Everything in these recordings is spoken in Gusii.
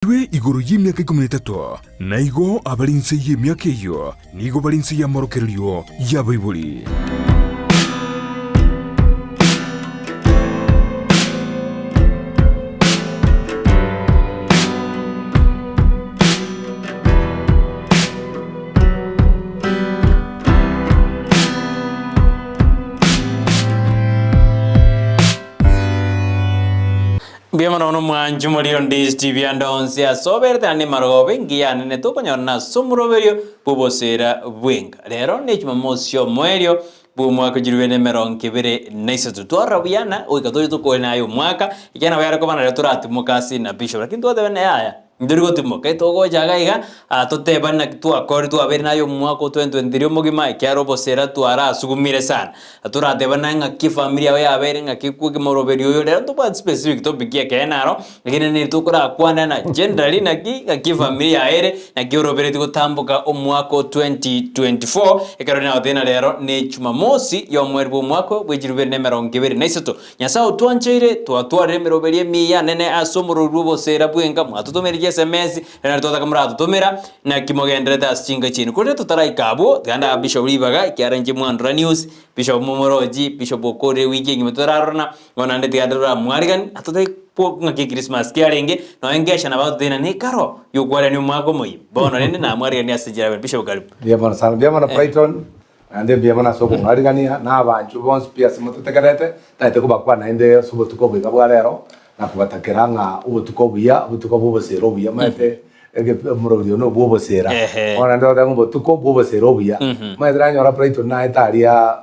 Baibwe igoro y'emiaka ikomi na etato, na igo abare inse y'emiaka eyio nigo bare inse y'amorokererio y'abaibori. Mbuya mono mono mwanche moriro DSTV ande onsi ase oberete naende marogoba engiya anene tokonyorana ase omoroberio bw'obosera bw'enka. Rero ne Jumamosi omoerio bw'omwaka ojirwe nemerongo ebere na isato. Twarora buya na goika toche tokore naye omwaka, ekiagera nabo yare koba nario toratimoke ase na bishop. Lakini twateba na yaya. Ntori gotimoka, etogocha iga iga, totebane naki twakorire twabeire naye omwaka o 2023 omogima, ekiagera obosera twarasugumire sana. Toratebane ng'aki efamiri yao yabeire ng'aki ekemoroberio oyo rero ntobwati specific topic ekeene aro, lakini neri tokorakwane na generally naki ng'aki efamiri yaye ere, naki oroberetie gotamboka omwaka o 2024, ekero nagotebia na rero ne jumamosi ya omweri bwa omwaka bwe chilifu ibere na emerongo ebere na isato. Nyasae otwancheire, twatwarire emeroberio emiya nene ase omorori bw'oboseera bw'enka, mwatotomeire chiSMS, rero nario twataka moratotomera, naki mogendererete ase chinka chiaino. Korende totaraika abwo, tiga ndae Bishop ribaga, ekiagera inche Mwandora News, Bishop momorochi, Bishop okorire ewiki engima totararorana, bono naende tiga toramwarigani, atotebie po ng'aki echristmas kiarenge, nonya nkesha nabo agototebia ng'a nekaro yokwarania omwaka omoyia. Bono rende namwariganie ase enchera ya Bishop karibu. Mbuya mono sana, mbuya mono Brighton. Naende mbuya mono ase okong'arigania, na abanchwa bonsi pi ase mototegererete, ntagete kobakwana naende ase obotuko obo iga bwa rero, na kobatakera ng'a obotuko obuya, obotuko bw'obosera obuya, omanyete ege- omoroberi one bw'obosera. Ehe. Bono naende togoteba ng'a obotuko bw'obosera obuya. Omanyete nanyora Brighton naete aria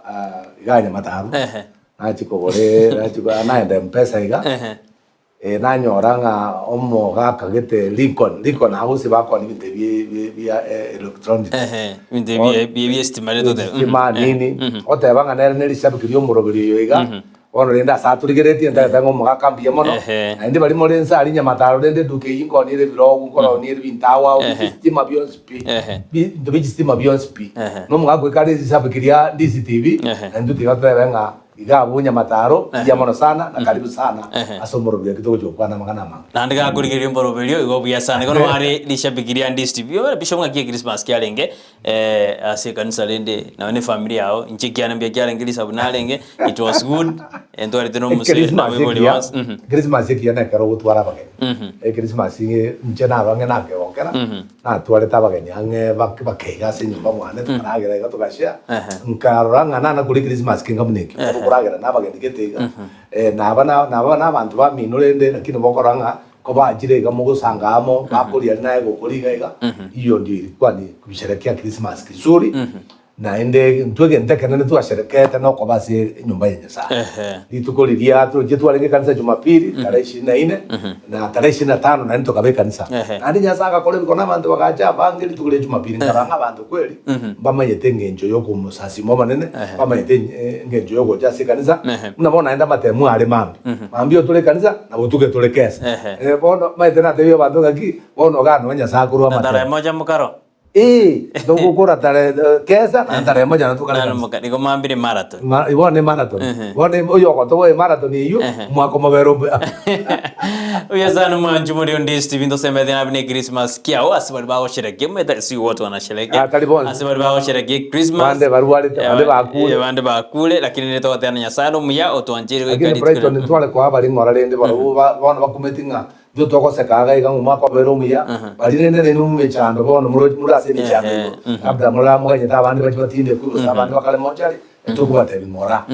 iga Nyamataro, Ehe. nachia kogora nachia ko- naenda mpesa iga. Ehe. Eh, nanyora ng'a omogaka gete Lincoln, Lincoln agose bakoonia ebinto ebi bi- bia eh, electronics. Ehe, ebinto ebi ebi ebi'estima rero totebe. Estima Mhm, nini, mhm. oteba ng'a nere ne rishabiki ri'omoroberi oyo iga, bono rende ase atorigeretie ntagete ng'a omogaka mbuya mono, Ehe. naende baria more inse aria Nyamataro rende eduka eyio nkoonia ere ebirogo, nkoronia ere ebinto ao ao, Ehe. chistima bionsi pi, Ehe. binto bie chistima bionsi pi. Ehe. Na omogaka goika are rishabiki ria DCTV, Ehe. naintwe tiga totebe ng'a Iga abwo nyamataro, mbuya mono sana na karibu sana Ehe. ase omorobio eki togochia gokwana amang'ana amange. Naende gakorigereria omoroberio igo buya sana. Igo nabo are rishabiki ria Ndisi TV. Obe Bishop ng'aki Christmas kiarenge eh, ase ekanisa rende nawe ne family yao. Inche kiane mbuya kiarenge risabu narenge. It was good. Eh, ntwarete na omose na Christmas abaibori ekiya, bonsi. Mhm. Christmas ekiya nekero ogotwara abageni. Mhm. Christmas inche naro ang'e nakegokera, Natwarete abageni ang'e bakeiga ase enyomba mwane, tokaragera iga togashare. Ehe. Nkarora ng'a nana koria Christmas kenga buna ekio, Ehe. okoragera na abageni gete iga. Naba na naba na abanto bamino rende lakini bokorora ng'a kobachire iga mogosanga amo, bakoria aria naye gokoria iga iga, hiyo ndio ilikuwa ni kusherehekea Christmas kizuri. Naende intwe egento ekenene twasherekeete nokoba ase enyomba ya Nyasae. Ehe. Rituko riria tochia twarenge ekanisa Jumapili tarehe ishirini na ine na tarehe ishirini na tano naende tokaba ekanisa. Ehe. Naende Nyasae agakora ebikone abanto bagacha abange rituko ria Jumapili nkarora ng'a abanto kweri mbamanyete engencho yokomosasima Omonene, Ehe. mbamanyete engencho yogocha ase ekanisa, Ehe. buna bono naende amatemu are mambia. Mambia otore ekanisa na botuko etore kesa. Ehe. Eh, bono omanyete natebia abanto ng'aki bono igaa noo Nyasae akorwa Na tarehe amatemu. moja mokaro. Ee, togokora tare kesa naende tarehe moja naende tokare Naro kanisa. moka- nigo mambire marathon. Ma- bono ne marathon. Ehe. Bono oyo ogotoboa emarathon eyio, Ehe. omwaka omobere omuya. Oyo sana mwanchu muri onde Steve ntosemete nabe ne Christmas kiao ase bari bagosherekea omanyete si wote wanasherekea Ah, tari bonsi. ase bari bagosherekea Christmas Bande barwarete, Eh, bande bakure. eh, bande bakure lakini nere togoteba na Nyasaye nomuya otwancheire goika Lakini rituko Brighton ria- ntware koa abare ng'ora rende barobwo ba- bono bakumeti ng'a Intwe togoseka iga iga ng'a omwaka obeire omuya, baria rende nainwe mumechando bono more more ase emechando igoro, labda moramoganyete abande bachie batindekwe gose abande bakare mochari, tokobatebia ng'ora,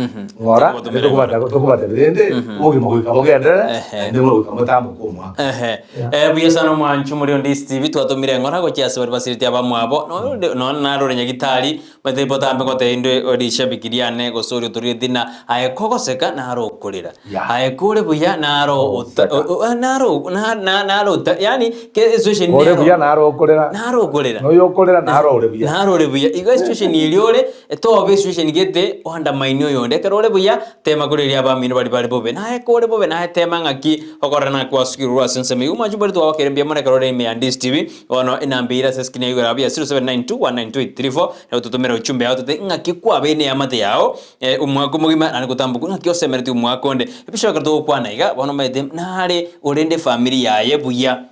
ng'ora, naende tokobatebia tokobatebia rende obogima goika bogenderere, naende goika motamboke omwaka. Ehe. Eh, buya sana omwancho muri onde Steve twatomire eng'ora gochia ase baria basireti abamwabo nonde nonye narore nyagitari Omanyete botambe ngotebia inde ore rishabiki riane gose oria otorigeti na aye kogoseka naro okorera. Yeah. Aye kore buya naro ota- Ogoseka. o- o- naro na- na- naro ota yaani ke situation Ore nero buya naro okorera, naro okorera. na oyo okorera naro ore buya. Naro ore buya. Igo esituation eria ore, tobe esituation gete oandamine oyonde. Ekero ore buya, tema koreria abamino baria bare bobe. Naye kore bobe, naye tema ng'aki okorora ng'a kwasukire korwa ase ensemo eyio. Omwanchi mbori twagokera mbuya mono ekero ore ime ya Ndisi TV. Bono enamba eira ase eskrini ya igoro abwo ya 0792192834 na ototomere ochumbe yao tote ng'aki kwabeire neamate yao eh, omwaka omogima naende gotamboka ng'aki osemeretie omwaka onde. Ebichokero togokwana iga bono omanyete nare orende efamiri yaye buya.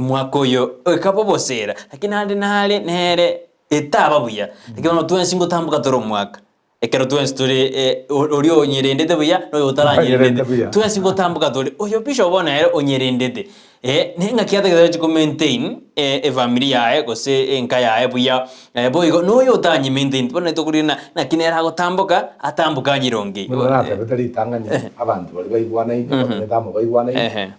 Omwaka oyo ekaba obosera, lakini ande nare nere etaba buya. Lakini bono twensi ngotamboka tore omwaka. Ekero twensi tore oria onyerendete buya na oyo otaranyerendete. Buya. Twensi ngotamboka tore. Oyo bishop bono ere onyerendete, ne ng'aki atagete achi ko maintain efamiri yaye gose enka yaye buya, boigo na oyo otanyi maintain bono tokorire na naki nere agotamboka atamboke anyironge. Buna natebete ritang'ani abanto baria baigwanaine bamenyete amo baigwanaine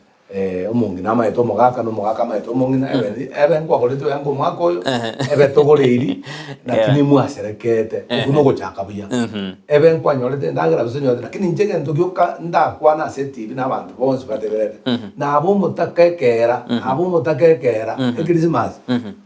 Omong'ina amaete omogaka, na omogaka amaete omong'ina, ebe ebe nkwagoretwe oyange omwaka oyo, ebe togoreiri, lakini mwaserekete, okwo nogochaka buya. Ebe nkwanyorete endagera gose onyorete, lakini inche egento gioka ndakwane ase etibi na abanto bonsi bategererete, naba omotaka ekeera, naba omotaka ekeera, ekrisimasi,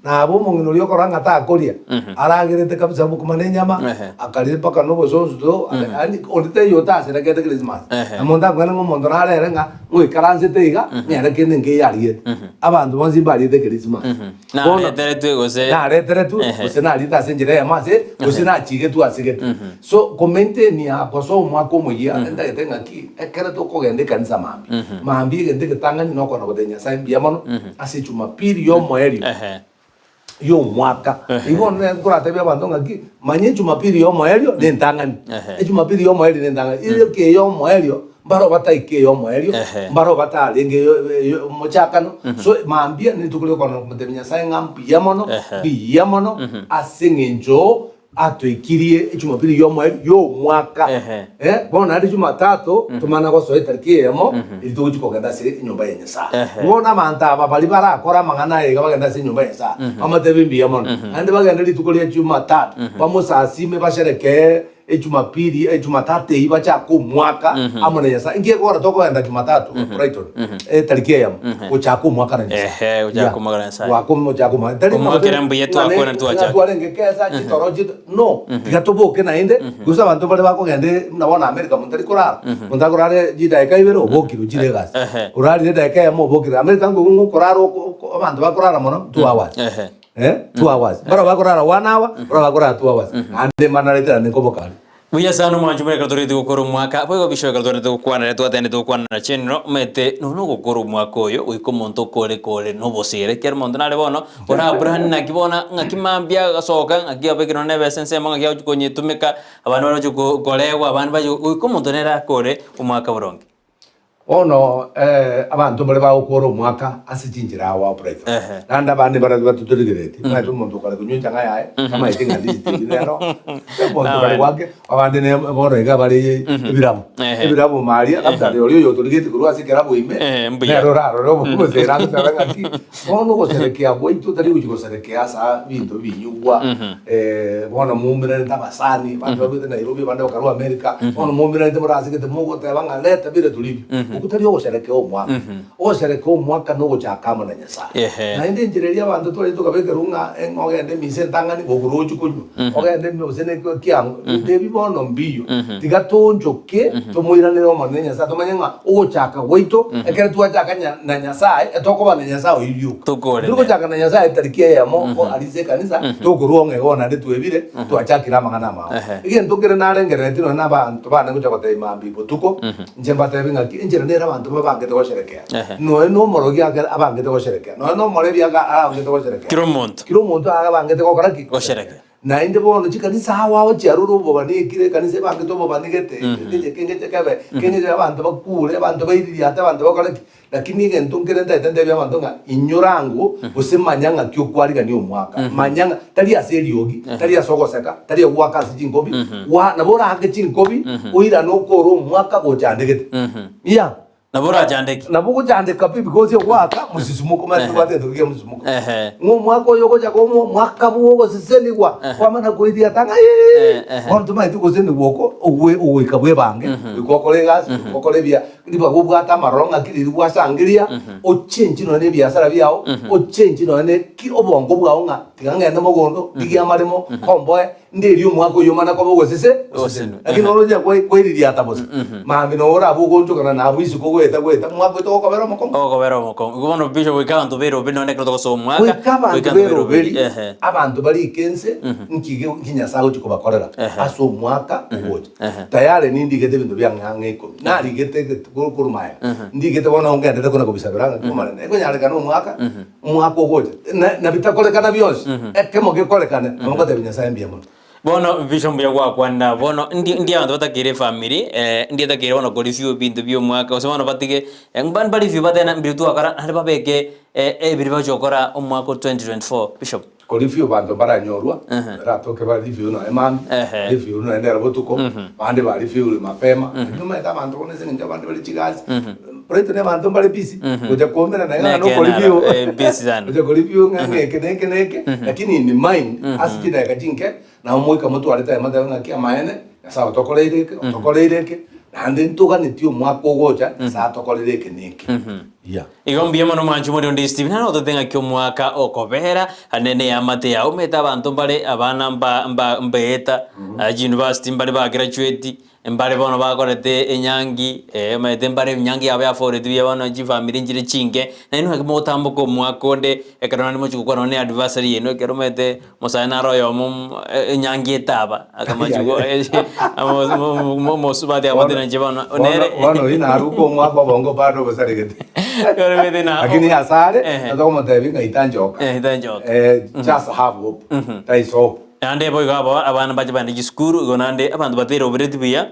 naba omong'ina oria okorora ng'a takoria, aragerete kabisa obokima na enyama, akaria mpaka na obosonsoto, yaani onde taiyo otaserekete krisimasi. Na monto akwane ng'a omonto narere ng'a Ngoikaransete iga, nere kende nkeiyo ariete. Abanto bonsi mbariete Krismasi. Bono, Nareteretwe gose nareteretwe, Ehe. gose nariete ase enchera eyemo ase, gose nachigetwe ase gete. So, komaintainia gosoa omwaka omoyia, ntagete ng'aki, ekero tokogenda ekanisa mambia, mambia egento egetang'ani nokona gotebia Nyasaye mbuya mono, ase ejumapili y'omoerio. Ehe. y'omwaka. Igo bono nere nkoratebie abanto ng'aki, manya ejumapili y'omoerio nentang'ani. Ehe. Ejumapili y'omoerio nentang'ani. Ere ey'omoerio, mbaro bataika ey'omoerio, Ehe. mbaro batarenge eyo- eyo omochakano. So mambia nerituko riokona komotebia Nyasaye ng'a mbuya mono, Ehe. mbuya mono, ase eng'encho Atoikirie ejumapili y'omoerio y'omwaka. Ehe. Eh, bono naende Jumatatu tomana gosoa etariki eyemo eri togochia kogenda ase enyomba ya Nyasae. Ehe. Bono abanto aba baria barakore amang'ana aya iga bagende ase enyomba ya Nyasae, bamotebi mbuya mono. Naende bagende rituko ria Jumatatu, bamosasime basherekee ejumapili ejumatatu eyio bachake omwaka amo na Nyasae. Inki ekogera tokogenda Jumatatu Brighton etariki eyemo gochaka omwaka na Nyasae. Ehe, gochaka Yeah. omwaka na Nyasae. Goaka omochaka omwaka. Tari ng'a Omwakera mbuya twakwana ng'a twachaka. twarenge kesa chitoro chito no tiga toboke naende gose abanto bare bakogenda buna bono America monto tari korara monto akorara chidaeka ibere obokire ochire egasi Ehe. orarire edaeka eyemo obokire America nkoigwa ng'a okorara oko- oko- abanto bakorara mono two hours Ehe. eh two hours barabwo bakorara one hour barabwo bakorara two hours naende manaretera naende nkoboka aria. Buya sana omwanchi buna ekero toreti gokora omwaka, boigo bishop ekero twarete gokwana riria twatendete gokwana na general, omanyete nonya ogokora omwaka oyo goika omonto okore kore nobosere ekiagera omonto nare bono ora plan naki bono ng'aki mambia agasoka ng'aki abekire nonya na ebesa ensemo ng'aki agochi konyetumeka, abande baroche ko koregwa abande bache goika omonto nere akore omwaka boronge. Bono abanto mbare bagokora omwaka ase chinchera ao ao Brighton. Ehe. Naende abande mbare batotorigereti, omanyete omonto okare konywa echang'a yaye, tamaeti ng'a ndisitiri nero, omonto kare gwake, abande ne bono iga bare ebirabu. Ehe. Ebirabu maria, labda rirorio oyo otorigeti korwa ase ekerabu ime, Ehe, mbuya. nere orarore obosere agoteba ng'aki, bono ogoserekea gwaito tari gochia goserekea ase ebinto binyugwa, Bono moumeranete abasani, abanto barwete Nairobi, abande bakarwa America, bono moumeranete more ase egete mogoteba ng'a leta bire toribio. Okwo tari ogosherekea omwaka. Ogosherekea omwaka nogochaka amo na Nyasae. Ehe. Naende enchera eria abanto twarenge tokabekerwa ng'a eh, ng'a ogende emisa entang'ani gokorwa konywa, ogende emi gose ne kiango, ebinto ebi bono mbiyo. Tiga toonchoke tomoiranere Omonene Nyasae tomanye ng'a ogochaka gwaito, ekero twachaka nya na Nyasae, etokoba na Nyasae oyio rioka. Tokore Tiri gochaka na Nyasae etariki eyemo ko aria ase ekanisa, tokorwa ong'e igo naende twebire, twachakire amang'ana amao. Ehe. Egento kere narengereretie nonya na abanto bane gocha gotebia mambia botuko, inche mbatebi ng'aki, enchera nere abanto babangete gosherekea. Ehe. Nonya na omorogi ake abangete gosherekea, nonya na omorebi aka abangete gosherekea. Kera omonto. Kera omonto abangete gokora ki? Gosherekea. Naende bono chikanisa ao ao chiarure obobani, ekire ekanisa ebangete obobani gete, ngeche kengeche kebe, kengeche abanto bakure, abanto baiririate, abanto bakore ki. Lakini egento nkere ntaete ntebie abanto ng'a inyora ango gose manya ng'aki okwarigania omwaka. Manya ng'a tari ase eriogi, tari ase ogoseka, tari ogoaka ase chinkobi, gwa nabo oraake chinkobi oirane okore omwaka gochandegete. Yeah. Nabo orachandeke. Nabo ogochandeka pi because ogoaka mosisimuko omanyete tobwate egento kia mosisimuko. Ehe. Ng'a omwaka oyo ogocha koba omwaka bwa ogosesenigwa, kwamana koiriata ng'a eeh, Eh, ehe. bono tomanyeti ogosesenigwa oko ogwe ogoika bwebange, goika okore egasi, goika okore ebiya, ribaga obwate amaroro ng'aki riria gwasangeria, ochenchi nonya na ebiasara biao, ochenchi nonya na ki obongo bwao ng'a tiga ng'ende mogondo, ndigie amaremo, nkomboe, Nderie omwaka oyio omana koba ogosese, Ogosenwa. Lakini oroche kwaiririata bosa. Mambia noo orabe ogoonchokana na abwo isiko ogoeta. goeta goeta, omwaka oito gokobera omokong'u. Ogokobera omokong'u. Igo bono bishop goika abanto beroberi nonye ekero togosoa omwaka, Goika abanto goika abanto beroberi, beroberi, ehe. abanto barike ense, nki ge nki Nyasae agochia kobakorera Ehe. ase omwaka ogocha. Ehe. Tayari nindigete ebinto bia ng'a ang'e ikomi, narigete eget korwa magega, ndigete bono ngendete kona kobisabera ng'a omonene, ekonyarekana omwaka, omwaka ogocha, na na bitakorekana bionsi, ekemo gekorekane, nabo ngotebia Nyasae mbuya mono. Bono bishop mbuya gwakwanera bono ndi ndi abanto batakeire efamiri ndi etakeire bono koreview ebinto bia omwaka gose bono batige mbani bareview batebe mbiri twakora naende babeke ebiri bagochi gokora omwaka o 2024 bishop. Koreview banto mbaranyorwa, baratoke ba review nonya mambia, review nonya nere botuko, bande ba review mapema, lakini omanyete abanto bono ase eng'encho abande bare chigasi, brighton abanto mbare busy, gocha koumerana iga ng'a nokoreview, Busy sana. gocha koreview ng'a ng'eke na eke na eke, lakini in mind, ase chidakika chinke, nabo moika motware time motebe ng'aki amaene, Nyasae otokoreire eke, otokoreire eke, naende ntoganetie omwaka ogocha, Nyasae atokorere eke na eke. Yeah. Igo mbuya mono mwanchi more onde Stephen naro otete ng'aki omwaka okobera ande ne eamate yao omanyete abanto mbare abana mba mba mbeeta university mbare ba graduate mbare bono bakorete enyangi omanyete mbare enyangi yabo yaforeti buya bono chifamiri nchire chinke nainwe naki mogotamboka omwaka onde ekero naende mochia gokwana nonya ne adversary yaino ekero omanyete Omosae naro oyomo enyangi etaba, akamachigwa omosubati akamotebia inche bono nere Bono oyio naruka omwaka obongo bado obosaregete. Korobete na Lakini asare Ehe. tokomotebia ng'a itanchoka. Eh, itanchoka. Eh, just have hope. There is hope. Naende boigo abo abana mbache baende chisukuru, igo naende abanto bateire oboreti buya,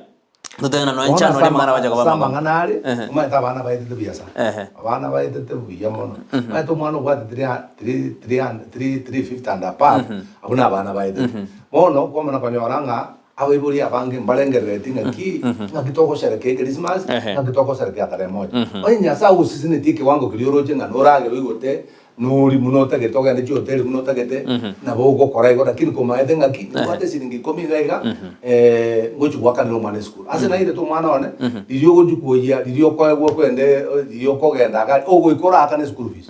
Totebe nonya Bono chana ase oria amang'ana agocha koba ase amakong'u. amang'ana are, Ehe. omanyete abana baetete buya sana. Ehe. Abana baetete buya mono. Omanyete omwana obwate 3 3 3 350 and above, abwo na abana baetete. Bono, kwamana konyora ng'a abaibori abange mbarengerereti ng'aki, ng'aki togosherekea ekerisimasi, Ehe. ng'aki togosherekea tarehe moja. Onye Nyasae agosesenitie ekewango keria oroche ng'a noragere oigote, Nori buna otagete ogende chihoteli buna otagete, nabo ogokora igo lakini komaete ng'aki nimbwate esiringi ikomi iga iga ngochi goakanera omwana esukuru. Ase nairete omwana one, riria ogochi koyia riria okoegwa okende riria okogenda iga aria, ogoika oraakane eschool fees.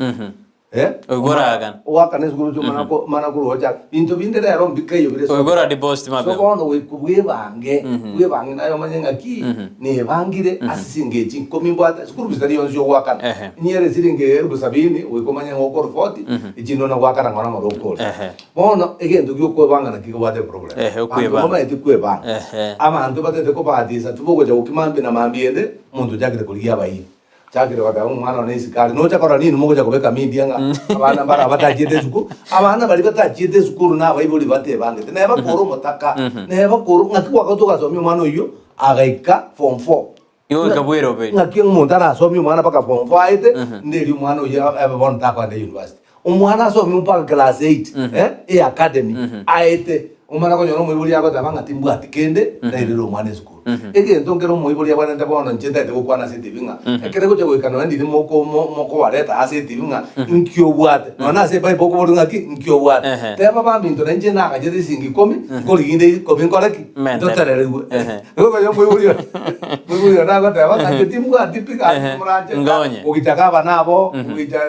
Oigwe oraakana. Oakane eschool fees omana ko omana korwa ocha, binto binde rero mbikeiyo bire Oigwe ora deposit So mapema. bono goika bwebange, bwebange naye omanye ng'aki, nebangire ase siringi echi ikomi mbwate, school fees tari yonsi ogoakana. Ehe. Inyere siringi elfu sabini goika omanye ng'a okore forty, echinde one goakana ng'ora ng'ora okore. Ehe. Bono egento gia okwebanga nakio kebwate eproblem. Ehe, Abanto okwebanga. mbamaeti kwebanga. Ehe. Abanto batete kobahatisa tibogocha gokia mambia na mambia ende, omonto ochakire korigia abairi. Ochakire goteba ng'a omwana one isiko are, nocha korora ninwe mogocha kobeka media ng'a abana mbare aba batachiete esukuru. Abana baria batachiete esukuru na abaibori batebangete, neba kore omotaka, neba kore ng'aki gwakotwa ogasomia omwana oyio agaika form four. Igo goika bweroberi. Ng'aki omonto arasomie omwana mpaka form four aete, nderi omwana oyio abe bono takoenda university. Omwana asomie mpaka class eight, eh, e academy, aete, omana konyora omoibori agoteba ng'a timbwati kende, nairere omwana esukuru. Egento nkere omoibori abwenerete bono inche ntagete gokwana ase etibi ng'a, ekere gocha goika nonya ndiri moko mo mokobareta ase etibi ng'a nki obwate. Nonya ase ebible okoborwa ng'aki, nki obwate. Ehe. Teba baminto nainche nagachete esiringi ikomi, nkoriginde ikomi nkore ki? Mentere. Ntotererigwe. Ehe. Omoibori oyo nagoteba ng'a inche timbwati pi gaki Ehe, moranche ngonye. gocha gavana abo, gocha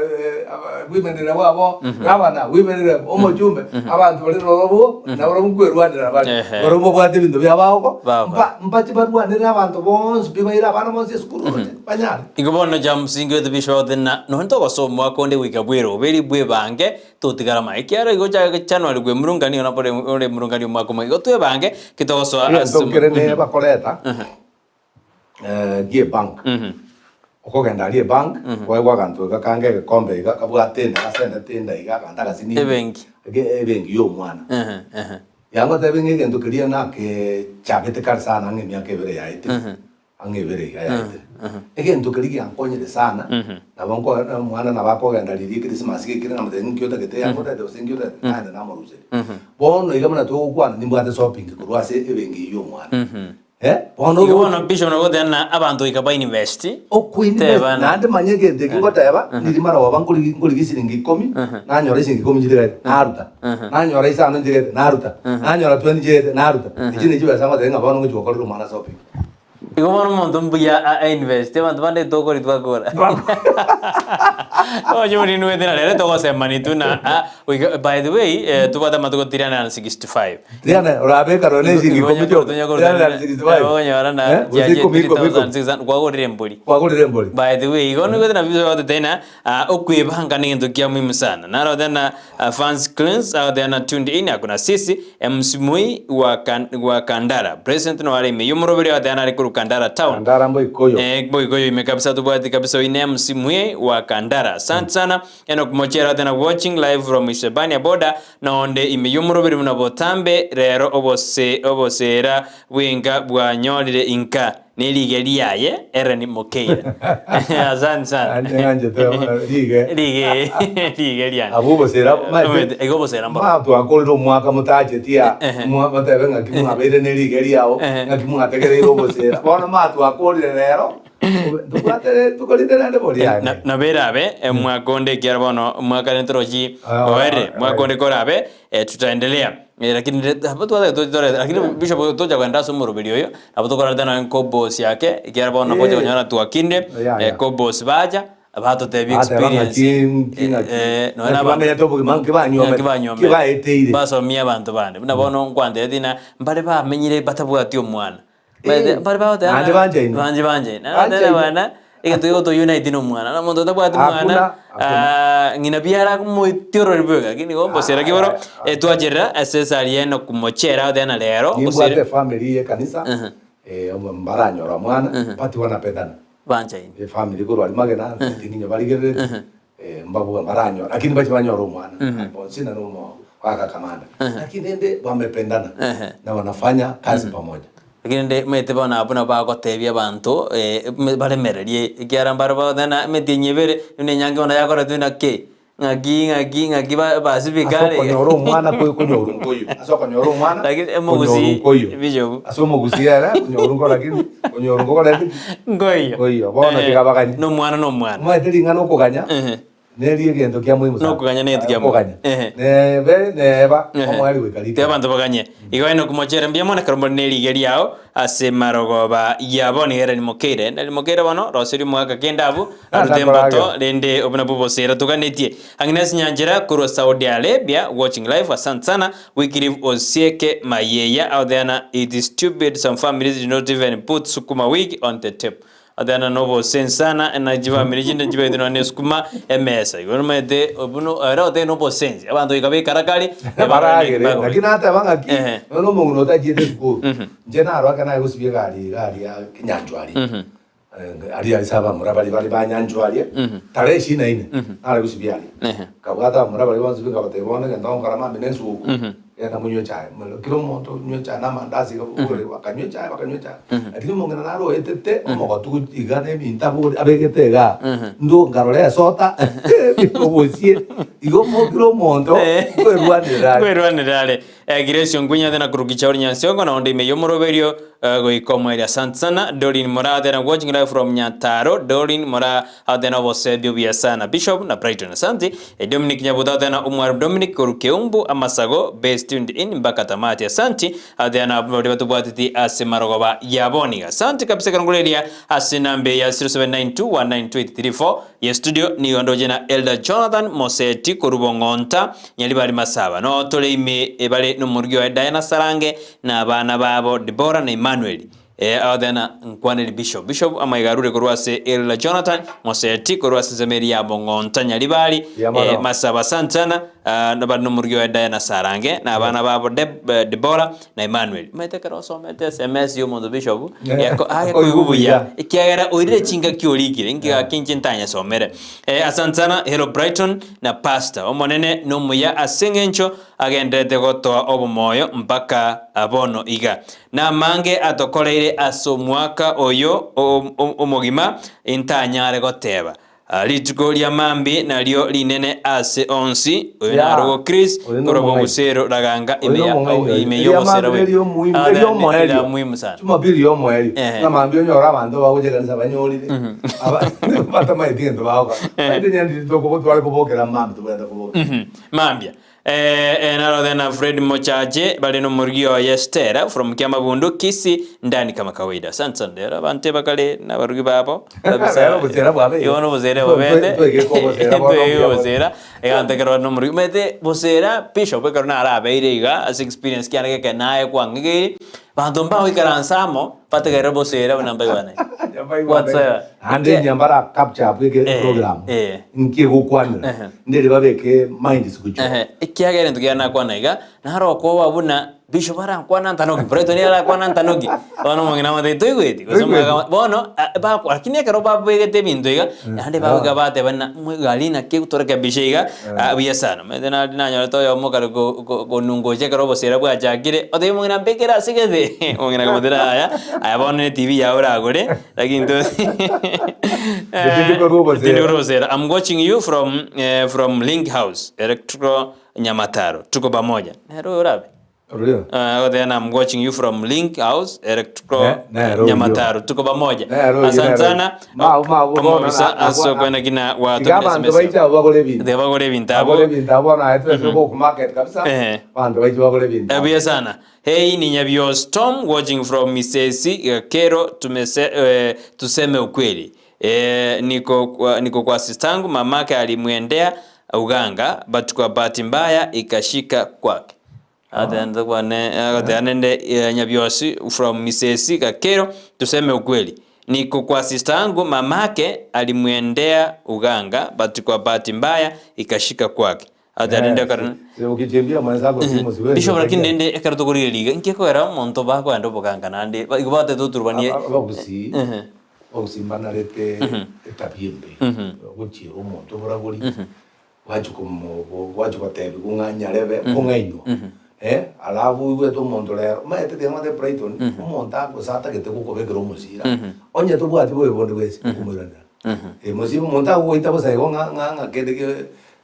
women rep abo, gavana, women rep, omochumbe, abanto baria nabarabwo nabarabwo nkwerwanera bare. Ehe. Barabwo mbabwate ebinto biabo agwo, Bagokora. mba mbache barwanere abanto bonsi pi baire abana bonsi esukuru roche, banyare. Igo bono James inki bishop agote na nonye togosoa omwaka onde goika bweroberi bwebange Totigara amaye, ekiagera igo ochake January bw'emurungani igo nabo ore emurungani omwaka omoyia. Igo twebange ki togosoa ase Egento nkere ne bakoreta gie bank okogenda aria ebank kwaegwa aganto iga kange egekombe iga kabwate enda gasendete enda iga aganto agasinini Ebenki. ebenki ya omwana. Yangotebia ng'a egento keria nakechagete kare sana ang'e emiaka ebere yaetire. Ang'e ebere iga yaetire. Egento keria giankonyire sana, nabo nko omwana nabo akogenda riria ekerisimasi gekire namotebia ng'inki otagete yanga otagete gose inki otagete, naende namoruseria. Bono iga buna togokwana nimbwate shopping korwa ase ebenki eyio ya omwana. Eh, bono Igo oroche. bono bishop nabo ogoteba ng'a abanto goika ba invest, Okoinvest, teba na naende manya egento eki ngoteba, ndiri marogoba nkorigi nkorigi esiringi ikomi, nanyora esiringi ikomi nchitigaete, naruta. Nanyora isano nchitigaete, naruta. Nanyora twenty nchitigaete, naruta. Echi ne chibesa ngotebia ng'a bono ngochi gokorera omwana shopping. Igo bono omonto mbuya a invest, abanto bande tokori twakora. Oche orinwete na rero togosemani tu na ah, goika by the way eh, tobwate amatuko 365. 300 orabeka nonye na eshiringi ikomi chioka. 365. Okonyora na Eh, gose ikomi, ikomi, ikomi. 3600 kwagorire embori. Kwagorire embori. By the way, igo nigo na biso bagoteba ng'a ah, okwebanga negento kia muhimu sana. Naro tena ah, fans cleans out there na tuned in akuna sisi MC Moi wa kan, wa Kandara. President no are ime yomoroberi out there nare koru Kandara town. Kandara mboikoyo. Eh, boikoyo ime kabisa tobwati kabisa oine MC Moi wa Kandara. Asante sana. Enock Mochera out there na watching live from Isebania border nonde ime yomoroberi buna botambe rero obose obosera bwenka bwanyorire inka nerige riaye Eren Mokeira. Asante sana. Ande ng'anchete rige. Rige rige riane. Abwo obosera Omanyete, igo obosera mboro. Ma twakorire omwaka motacheti aa Ehe. mwa- motebe ng'aki mwabeire ne rige riao Ehe. ng'aki mwategereire obosera bono ma twakorire rero Tobwate tokorinde naende boria Na- ane. nabo erabe omwaka onde ekiagera bono omwaka rende torochi Ah, oere ah, mwaka onde korabe eh, tutaendelea Eh, lakini re- abo twataka toche tore lakini bishop tocha kogenda ase omoroberi oyo nabo tokoreta nonye nkobosi ake ekiagera bono nabo ocha Eh. konyora twakinde Yeah, yeah. kobosi bacha batotebia Bateba experience ng'aki nki ng'aki. Eh, nonye Ng'aki na abanto- bamenyete obogima nki banywomete, Ng'aki banywomete. ki baeteire. Basomia abanto bande buna bono nkwantebetie ng'a mbare bamenyire batabwati omwana Eh, Bare bagoteba naende ng'a- banchaine. Banje banchaine. Naende Banchaine. bagoteba bana, egento gegoto unite na omwana. Na omonto otabwati Hakuna, mwana, hakuna. ah, ng'ina biara akomotiorori bweka. Lakini igo mbosera ki bono, eh, twacherera ase esari ya Enock Mochera agoteba ng'a rero, Nimbwate gose efamiri ye ekanisa, Mhm. eh, omo- mbaranyora omwana, but wanapendana. banchaine. Efamiri korwa aria magena, tinginyo barigerereti, eh, mbabua mbaranyora, lakini mbache banyore omwana. Alfonsina na omo waka kamanda. Lakini rende wamependana na wanafanya kazi pamoja. Lakini rende omanyete bono abwo nabo bagotebia abanto baremererie, ekiagera mbare bagoteba ng'a emetienyi ebere, buna enyangi bono yakoretwe naki, ng'aki ng'aki ng'aki ba- basibika Ase are. okonyora omwana koi konyoru nkoiyo. Ase okonyora omwana Lakini konyoru omogusii nkoiyo. bishop. Ase omogusii ere konyoru nko lakini konyoru nkokorete ki? Nkoiyo. Nkoiyo. Bono tiga baganye. Na omwana na omwana. Omanyete ring'ana okoganya Ehe. neri egento kia muhimu sana. Nokoganya negento kia muhimu. Okoganya. Ehe. Nebe neba Ehe. omoerio goika Tiga rikoro. abanto baganye. Igo aye nokomochere mbuya mono ekero more ne rigia riao ase marogoba yabo nigo ere rimokeire. Na rimokeire bono roseria omogaka kende abwo arute embato rende obwo nabwo obosera toganetie. Agnes Nyanchera korwa Saudi Arabia watching live asante sana. Wycliffe Osieke Mayeya out there na it is stupid some families did not even put sukuma wiki on the table. Oteba nobosensi sana na chifamiri chinde nchibaete nonya na esukuma emesa. Igo nomanyete buna ere otebe nobosensi, abanto goika baikarakari Baragere, lakini nateba ng'aki, Ehe. nonya na omong'ina otachiete esukuru, inche naro ekero naye gosibia egari iga aria Kinyanjwa aria, aria ase abamura baria bare ba Nyanchwa aria, tarehe ishirini na ine, nare gosibia aria. Ehe. Nkabwata abamura baria bonsi pi nkabatebia bono egento ngokora mambia na esuguku, Genda monywe echae, kera omonto onywe echae na amandasi iga bore bakanywa echae bakanywa echae. Lakini omong'ina naro oetete omogotu iga na ebinto abore abegete igaa, ndo nkarora esota obosie, igo mo kera omonto nkoerwanerera are. Nkoerwanerera are. Eh, Grace Ongwenya tena korwa Kichauri Nyansiongo na onde ime y'omoroberio eh, goika omoerio. Asante sana Doreen Moraa tena watching live from Nyataro. Doreen Moraa Ate nobosebi obuya sana Bishop na Brighton asante. Dominic Nyabuto ate na Omwarimu Dominic korwa Keumbu Amasago base tuned in mpaka tamati asanti. Ate na baria batobwateti ase marogoba ya boni asante kabisa ekero nkoreria ase namba eye ya 0792192834 ye studio nigo ndoche na Elder Jonathan Moseti korwa Bong'onta Nyaribari Masaba no tore ime bare nomorugi oye Diana Sarange na abana babo Deborah na Emmanuel. Ee, agoteena, Nkwaneri Bishop. Bishop amaiga arure korwa ase Elder Jonathan Moseti korwa ase ensemo eria ya Bong'onta Nyaribari, Mbuya mono. eh, Masaba asante sana, ah, nabare nomorugi oye Diana Sarange, na abana babo Deb, eh, Deborah na Emmanuel. Omanyete ekero osomete SMS ya omonto Bishop, Eh, yako akoigwa agekoigwa buya, buya. ekiagera oirire chingaki orikire, inki gaki inche ntanyesomere. Eh, asante sana, hello Brighton na Pastor. Omonene nomuya ase eng'encho agendererete gotoa obomoyo mpaka bono iga. Namange atokoreire ase omwaka oyo omogima intanyare goteba. Rituko ria mambia nario rinene ase onsi. Oyo Yeah. narogo Chris Oyo korwa nomong'aini. Bogusero Raganga Oyo ime ya nomong'aini oyo. ime Eria y'obosera mambia bwe. eria omuhimu, Ah, eria eria omoerio. muhimu sana. Jumapili ya omoerio. Ehe. Ng'a mambia onyore abanto bagocha ekanisa banyorire. Aba- batamaeti gento bagokora. Naende nyandiri toko- tware kobokera mambia tobwenerete koboka. Mambia. Eh, eh, narothe na Fred Mochache bari nomorugi oye Stella from Kiamabundu Kisii ndani kama kawaida. Asante sana rero abanto ebakare nabarugi babo kabisa. Rero obosera bwabeire. Igo nobosera bobete. Twegeka obosera bono Twegeka mbuya bono. obosera. Egento ekero bare nomorugi. Omanyete bosera bishop ekero narabeire iga ase experience kiane geke naye kwang'igeire, banto mbagoikaransa amo bategerere bosera buna mbaigwane. Whatsoever. Naende Eke- nyambara capture abwo eke Eh, program eh. nki egokwanera Ehe. nderi babeke mind sikuchora Ehe, ekiagera egento kiane nakwana iga, naro okoba buna bishop arankwana ntanoki, Brighton arakwana ntanoki, bono omong'ina amotebie toigweti, gose Toigweti. omogaka bono ah, bakwa lakini ekero babegete ebinto iga, naende bagoika bateba ng'a gari naki torekebishe iga, ah, buya sana. Omanyete nari nanyorete oyomo kare ko- ko- konungocha ekero obosera bwachakire, otebia omong'ina mbekere ase gete, omong'ina akamotebia aya, aya bono ne etibi yago oragore, lakini to Tindi korwa obosera. Tindi korwa obosera. I'm watching you from, eh, from Link House, Electrical Nyamataro. Tuko pamoja. Nere oyo orabe. Oria. Uh, then I'm watching you from Link House, Electrical Ne- nere oyo. Nyamataro. Tuko pamoja. Nere oyo, Asante nere oyo. sana. Mau, mau, bono, Omobisa na- na- ase okwena kina Iga watomire abanto SMS. baiche abwo bagore ebinto. Tiga bagore ebinto abwo. Bagore ebinto abwo bono aye twese gokomarket kabisa. Ehe. Abanto baiche bagore ebinto. Eh, buya sana. Hey ni Nyabio Storm watching from Misesi Kero tumese, eh, tuseme ukweli eh, niko, kwa, niko kwa sistangu mamake alimwendea uganga but kwa bahati mbaya ikashika kwake agateba eh, Nyabiosi from Misesi Gakero tuseme ukweli niko kwa sister yangu mamake alimwendea uganga but kwa bahati mbaya ikashika kwake agateba Eh, si- ukichimbia mwenzako simu siwezi Bishop lakini kusaidia. nende ekero tokorigereria iga inki ekogera omonto bakoenda oboganga naende igo batete oturubanie Aba- abagusii abagusii mbanarete etabia embe gochiera omonto oboragori Gwachia komo gwachia gotebiwa ng'a nyarebe kong'ainwa eh, alafu oigwete omonto rero, omanyete tiga ngote Brighton, omonto agose atagete gokobekera omosira, onye tobwati bobe bonde bwensi, okomoiranera. Eh, mosi omonto agogoita bosa igo ng'a ng'a ng'a kende ge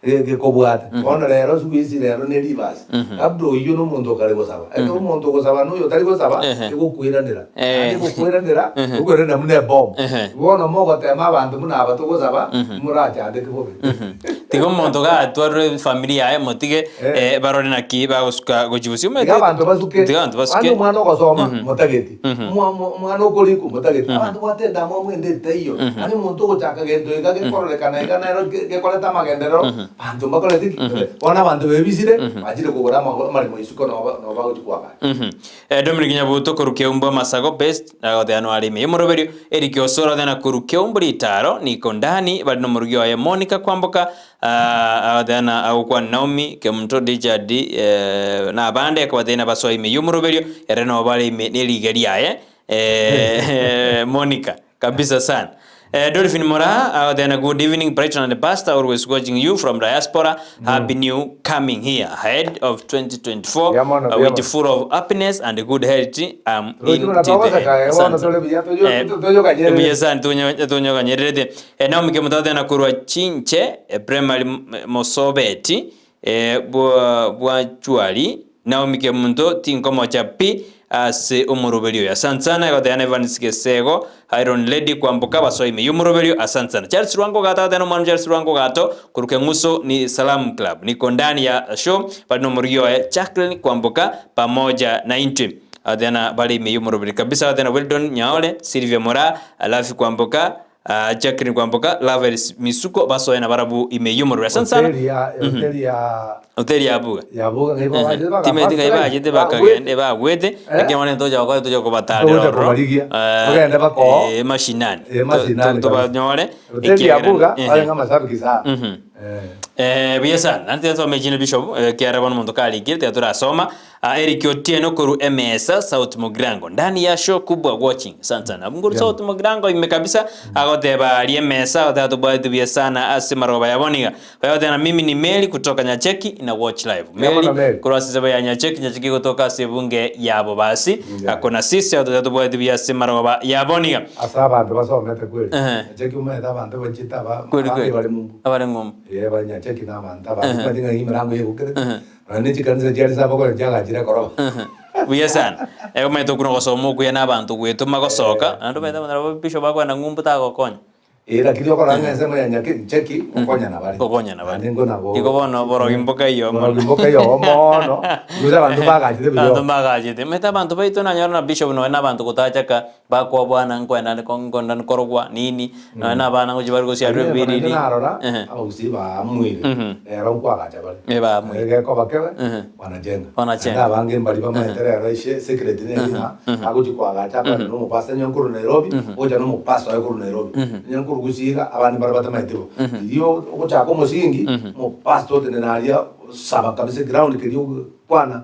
ge gekobwate. Bono rero siku hizi rero ne ribasi, labda oyio na omonto okare gosaba, ekero omonto ogosaba na oyo otari gosaba, Ehe. egokoiranera. Eh. Naende egokoiranera, okoiranera buna ebomu. Ehe. Bono mogotema abanto buna aba togosaba, morachandeke bobe. Tiga omonto gatwarire efamiri yaye motige Eh. eh, barore naki bagosuka gochia bosio. Tiga abanto basuke. Tiga abanto basuke. Kwanza omwana ogosoma, motageti. Omwa- omwa- Omwana okorikwa, motageti. Abanto bwate endamwamu ende etaiyo. Yaani omonto ogochaka gento iga gekororekana iga nero ge- gekoreta amagenderero, abanto mbakoreti ki? Bono abanto bebisire, bachire kogora amago- amaremo isiko noba nobagochia koagacha. Mhm. Eh, Dominic Nyabuto korwa Keumbu Amasago Best agoteba noare ime y'omoroberio Eric Osoro agoteba na korwa Keumbu Ritaro Niko Ndani bari nomorugi oye Monica Kwamboka ah, agoteba na agokwana Naomi Kemunto Richard eh, na abande akabatebia nabasoe ime y'omoroberio ere nobo bare ime neriga riaye eh, Monica Kabisa sana. Eh, Dolphin Moraa agoteba na good evening Brighton and Pastor always watching you from diaspora happy new coming here ahead of 2024 Yeah, man, uh, yeah, with man. full of happiness and good health I'm in Tochi buna till the end. togoseka, eh, bono Asante. tore buya, toyo- Eh, toyokanyerere. buya sana tonyokanyererete eh, Naomi Kemutathe na korwa Chinche eh, primary Mosobeti eh, bwa bwa Chwali Naomi Kemunto tinkomocha pi ase omoroberio oyo. Asante sana egoteba Evans Gesego, Iron Lady Kwamboka basoa ime y'omoroberio. Asante sana. Charles Rwango gato agoteba nomwana Charles Rwango gato koruka eng'uso ni Salam Club. Niko ndani ya show bari nomorogi oye Jacqueline Kwamboka pamoja na intwe. Agoteba na bare ime y'omoroberio kabisa agoteba na Weldon Nyaore, Sylvia Moraa, Alafi Kwamboka, Ah, Jacqueline Kwamboka, Lovers Misuko basoe na barabu ime y'omorero. Asante sana. Hoteli ya hoteli ya Hoteli ya Buga. ya Buga ngai babachete baka Timeti ngai bachete bakagende bagwete lakini bono ntocha gokora tocha kobatarera Togocha ororo. kobarigia. Eh, Togende bakoo. eh, mashinani. Eh, mashinani To- to- kabisa. Tobanyore. Hoteli ya ekiagera- Buga Ehe. barenge amashabiki sana. Eh. Eh, buya sana. Naende tiga tusome chinde Bishop, eh, ekiagera bono omonto karikire tiga torasoma. Ah, Eric Otieno korwa Emesa, South Mugirango. Ndani ya show kubwa watching. Asante sana. Abwo nkorwa South Mugirango ime kabisa, agoteba aria Emesa, agoteba tobwate buya sana ase marogoba ya bono iga. Baye na mimi ni Mary kutoka Nyacheki na watch live. Yamo Mary na Mary. korwa ase ensemo ya Nyacheki, Nyacheki gotoka ase ebunge yabo basi. Yeah. Ako na sisi agoteba tobwate buya ase marogoba ya bono iga. Ase abanto basomete kweri. Ehe. Nyacheki omanyete abanto bachete aba Kweri abande kweri. bare mumbu. Abare ng'umbu. Ee, ba Nyacheki na abanto abange omanyete ng'a emerango egokire. Nonya ne chikanisa chiaria ase abakore chiagachire koroba. Buya sana. Eh, omanyete okwo nogosoma okuya na abanto gwetoma gosoka, naende omanyete abanto nabo bishop bakoenda ng'umbu tagokonya. Eh, lakini okora ng'a ensemo ya nyake ncheki gokonyana bare. Gokonyana bare. Naende nko nabo. Igo bono borogi mbokaiyo mono. Borogi mbokaiyo mono. Gose abanto mbagachete buya. Abanto mbagachete. Omanyete abanto baito nanyora na bishop nonya na abanto gotachaka bakoa bwana nkoenda nkoenda nkorogwa nini, nonya na abana ngochia bare gosiarwa Lakini ebiriri. naende narora, Ehe. abagusii baamuire, rero nkoagacha bare. Eh, baamuire. Gekoba kebe, Ehe. wanajenga. Wanajenga. Naende abange mbari bamaete rero eshe secret neri ng'a, agochia koagacha akore na omopastor onye nkorwa Nairobi, ogocha na omopastor oye korwa Nairobi. Onye nkorwa Gusii iga, abande mbare batamaeti bo. Riria ogochaka omosingi, omopastor otenene aria, osaba kabisa eground keria ogokwana,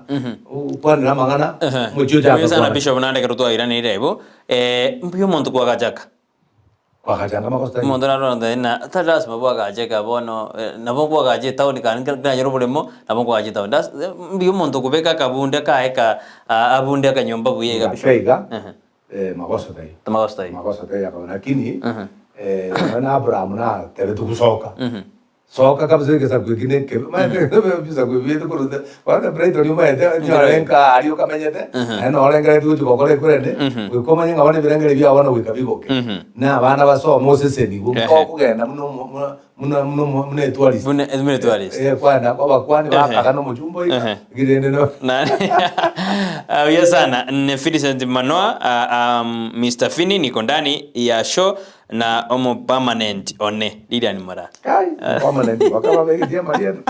okwanera amang'ana, omochie ochake Mbuya sana kwana. Bishop naende ekero twairanire ibo, mbuya omonto kwagachaka. Kwagachanga amagoso taiyo. Omonto narore ontebi ng'a tari lasima bwagacheka bono nabo nkwagacha etown kare nanyore oboremo nabo nkwagacha etown. That's mbuya omonto okobeka akabunde kaye ka abunde akanyomba buya iga Ng'ake iga, magoso taiyo. Magoso taiyo. Magoso taiyo akaba lakini, nonya na Abraham natebetie gosoka. Soka kabisa egesaku eki nekebe. Omanyete ebisaku ebi biaito korwa te kwanza Brighton omanyete nyore nka aria okamenyete, naende noo orengereretie gochia gokora ekurende, goika omanye ng'a bono ebirengeri biao bono goika bigoke. Na abana basome osesenigwe, okogenda buna omo buna buna buna omo buna etourist. Buna buna etourist. Eh, kwagenda abakwani bakaga na omochumba oika, lakini rende no Buya sana ne Millicent Manoa, um, Mr. Fini niko ndani ya show Na omo permanent one Lilian Moraa. Kai, permanent bakaba begetie amarieta.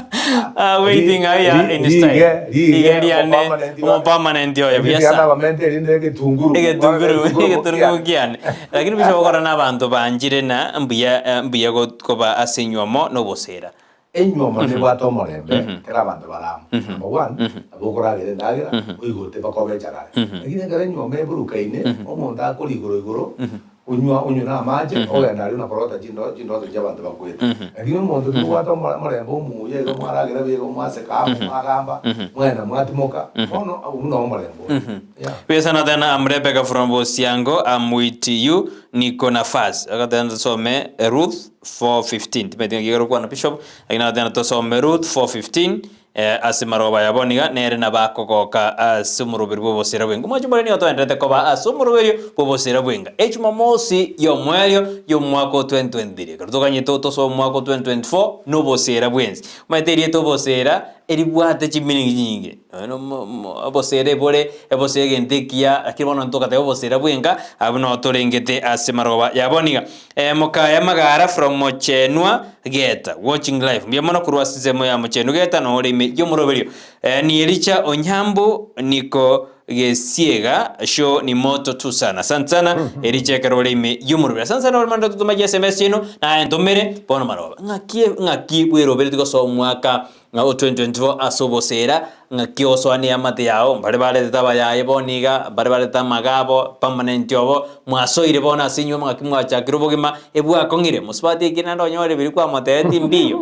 Ah, waiting aya in style. Rige Rige riane omo permanent oyo buya sana. Abamente erinde egetunguru. Egetunguru, egetunguru kiane. Lakini bishop okora na abanto banchire na mbuya mbuya koba ase enywomo na obosera. Enywomo nebwate omorembe ekero abanto bare amo. Number one, nabo okoragera endagera, oigote mpaka obe echagare. Lakini ekero enywomo eburukaine, omonto akore igoro igoro, onywa onywe na amache, ogenda aria na korota chindo chindoto chia abanto bakwete. Lakini omonto tobwate omore omorembe omuya igo mwaragera buya igo mwaseka amo, mwagamba, mwagenda mwatimoka, bono abwo buna omorembe ore. Yeah. Buya sana tena I'm Rebecca from Bosiango I'm with you niko nafasi agateba tusome Ruth 4:15 timanyeti ng'aki ekerokwana bishop lakini agateba tosome Ruth 4:15 eh, ase maroba yabo niga nere nabo akogoka ase omoroberi bw'obosera bwenga omwancho more nigo toenderete koba ase omoroberio bw'obosera bwenga ejumamosi y'omoerio y'omwaka o 2023 ekero toganyete tosoe omwaka o 2024 nobosera bwensi omanyete erieta obosera eribwate chimeaning chinyinge Nonya obosera ebore, ebosera egento ekiya, lakini bono ntogoteba obosera bwenka, abwo noo torengete ase maroba ya bono iga. Mokaya Magara from Mochenwa Geta, watching live. Mbuya mono korwa ase ensemo ya Mochenwa Geta noo ore ime y'omoroberio. Ni Elicha Onyambu niko Gesiega show ni moto tu sana. Asante sana Elicha ekero ore ime y'omoroberio. Asante sana ore mando totoma chiSMS chiaino, naye ntomere bono maroba. Ng'aki ng'aki bweroberetie gosoa omwaka Ng'a o 2024 ase oboseera, ng'aki osoa neamate yao, mbare baretete abayaye bono iga, mbare baretete amaga abo, permanent obo, mwasoire bono ase inywe ng'aki mwachakire obogima, ebwakong'ire, mosubati ekeri naende onyore biria kwamotebeti mbiyo,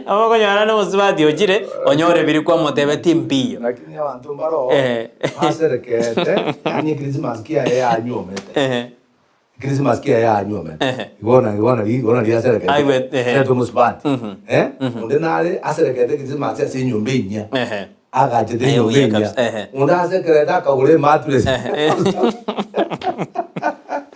nabo okonyora naende omosubati ochire, onyore biria kwamotebeti mbiyo. Lakini abanto mbaro Ehe. baserekete, yaani ekrisimasi kiaye yanyuomete. Ehe. Christmas ki yaye anyuome. Ehe. Igo na igo na igo na riaserekete. Aiwe, ehe. Aretwe omosubati. Eh? Onde nare aserekete Christmas ase enyomba enyia. Ehe. Agachete Aye, enyomba buya enyia. kabisa, ehe. Onde asekerete akagora emattress.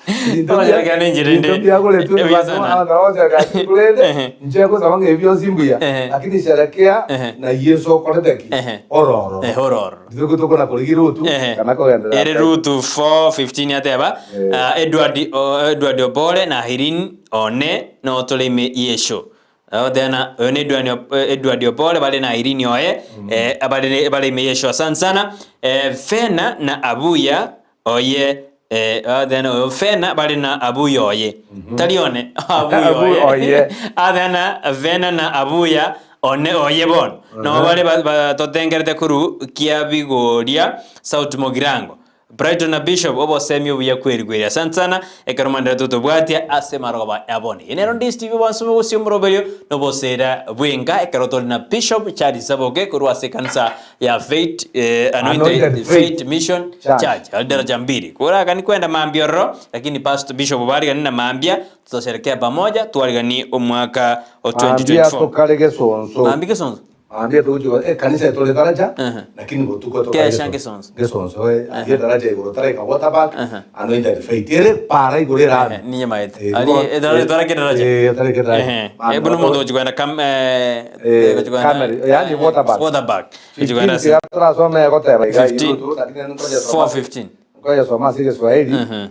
Ebinto bia- Ogoserekera nenchera ende. ebinto biagoretwe Ebuya ebibaso, sana. abanto bagoserekera korende Ehe. inche ngosaba ng'a ebi bionsi mbuya. Ehe. Lakini sherekea Ehe. na Yeso okorete ki? Ehe. Ororo. Ehe, ororo. Intwe tokona korigia Rutu Ehe. kana kogenderera Ere mbere. Rutu 4:15 ateba Eh. ah, Edward o- Edward Obore na Irene one notore ime yesho Agoteba oyo ne Edward Ob- eh, Edward Obore bare na Irene oye eh, abare bare ime yesho asante sana eh, Fena na Abuya oye eh, agoteba oyo Fena bare na Abuya oye tari one Abuya Abu oye oye. Agoteba Fena na Abuya One oye bono, nabo bare batotengerete korwa kiabigoria South Mogirango. Brighton na Bishop obosemi obuya kweri kweri. Asante sana ekero mwanderete gotobwatia ase marogoba ya bono. Eye nero Ndisi TV bwansume gose omoroberio nobosera bwenka ekero tore na Bishop Charles Saboke korwa ase ekanisa ya Faith eh, Anointed Anointed Faith Faith Mission Church. Church. Daraja mbili. Koragani kwenda mambia ororo lakini Pastor Bishop barigani na mambia Tutasherekea pamoja twariganie omwaka o Mambia 2024. tokare gesonso. Mambia gesonso. Mambia togochia go ekanisa etore taracha Ehe. lakini botuko Kesha ngesonso. Ngesonso eh, ayio etaracha igoro taraika water park Ehe. anointed faith ere para igoro erami. Ehe, ninyamaete. Eh, Ari igo- etara etara kedaracha. Eh, etara kedaracha. Ehe. Mambia Eh, buna bato- omonto ogochia kogenda kam eh, Eh, ogochia kogenda Camel, yaani water park. Water park. Ogochia kogenda 15 ase tiga torasome egoteba iga 15 igoro tu, lakini nkoja soma. 4:15. Nkoja soma ase Egeswahili. Mhm.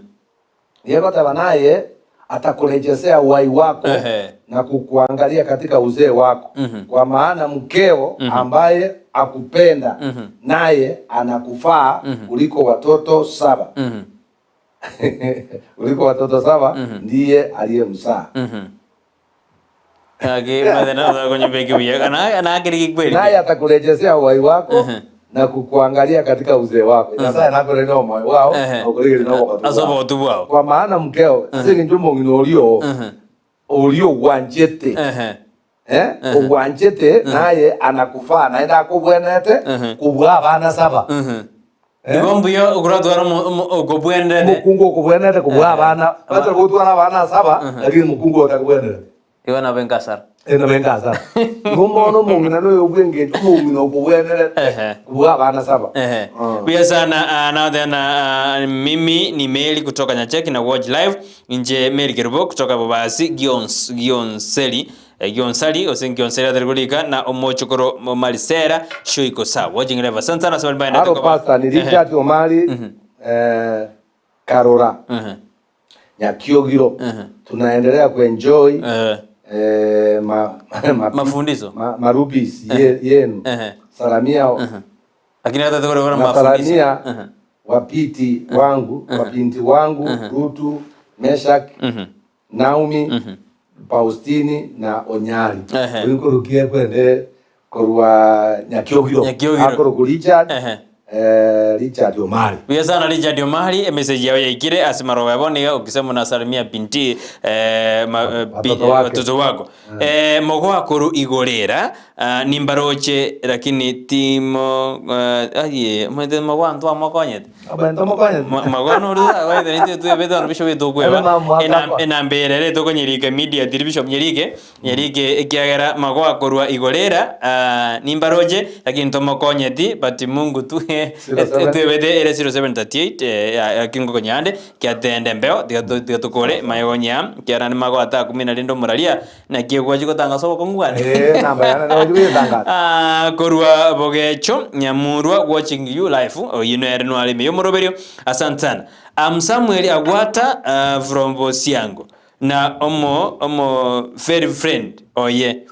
Niye naye atakurejezea uhai wako Ehe. na kukuangalia katika uzee wako Mhm. kwa maana mkeo ambaye akupenda Mhm. naye anakufaa kuliko watoto saba Mhm. kuliko watoto saba ndiye aliyemzaa Mhm. Ake mathena konyumbeki buya kana kana akiri kweli. naye atakurejezea uhai wako Mhm. na kukuangalia katika uzee wako nyasaye nakorere omoyo wao Ehe. okorigeri nobogotu Ase bwao. obogotu bwao. kwa maana mkeo ase eng'encho omong'ina orio Mhm. orio ogwanchete Ehe. Eh, ogwanchete naye anakufaa naende akobwenete Mhm. kobua abana saba Mhm. Igo mbuya okuratwara okobwenderete. omokungu okobwenete kobua abana batari gotwara abana saba lakini omokungu otakobwenerete Igo nabe nkasara. enobe nkasara igo mbono omong'ina noyo obweng'encho omong'ina okobwenerete Ehe. kobua abana saba Ehe. Ah. Buya sana uh, now then uh, mimi ni Meli kutoka Nyacheki na Watch Live nje Meli Kerubo kutoka Bobasi Gions Gionseli eh, Gionsali ose Gionseli atarigulika na omochokoro Marisera Shoiko sa watching live asante sana sabali baenda Haro pastor ni Richard Omari eh, Karora Mhm. Nyakiogiro Mhm. tunaendelea kuenjoy Eh, eh, ma, ma, mafundisho ma, marubis ye, yenu Ehe. salamia lakini hata tukore na mafundisho salamia Mhm. wapiti wangu wapinti wangu Rutu Meshak Mhm. Naomi Faustini na Onyari Ehe. oinkorukie kwende korwa Nyakiogiro Nyakiogiro. akoroku Richard Ehe. eh, Richard Omari Buya sana Richard Omari emessage yao yaikire asimaro yabo niga ukisema unasalimia binti eh, ma, eh, bi, Watoto wake. watoto wako eh, mogwakuru igorera uh, nimbaroche lakini timo uh, aye mwete mogwantu amokonyete Abento mokonye magonoruwaithenitwebetano bisho Ebe bitukweba mamwaka kwa. enambere re tokonyerika media tiri bishop nyerike nyerike ekiagera magwakorwa igorera ah, nimbaroche lakini tomokonyeti but mungu tu 07. twebete ere 0738 eh, kingokonyande kiatende mbeo tigatukore mayonya kiarani magwata kumi na rinde omuraria nakio gwachi gotanga Eh, namba yana no jibitanga Ah, korwa bogecho nyamurwa watching you live oyino ere nwalime yomoroberio asante sana am samuel agwata uh, from bosiango na omo omo very friend oye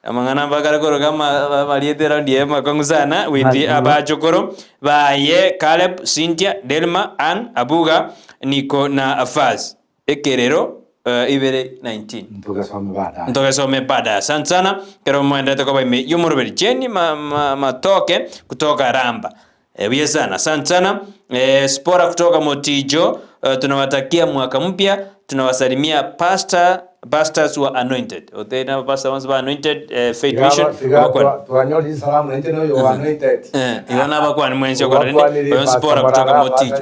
amang'ana mbakara kama marietera ndie makongu sana with abachokoro baye caleb cynthia delma ann abuga niko na afas ekerero uh, ibere 19 tukasome baadaye ntokesome baadaye asante sana kero mwendete kwa ime yomoroberi jeni ma, ma, matoke kutoka ramba e, buya sana asante sana e, spora kutoka motijo e, tunawatakia mwaka mpya tunawasalimia pastor pastors wa anointed otena pastor ones ba anointed eh, faith mission Abakwani. twanyori salamu nente noyo anointed Eh, iwana abakwani mwensi okorende spora kutoka motijo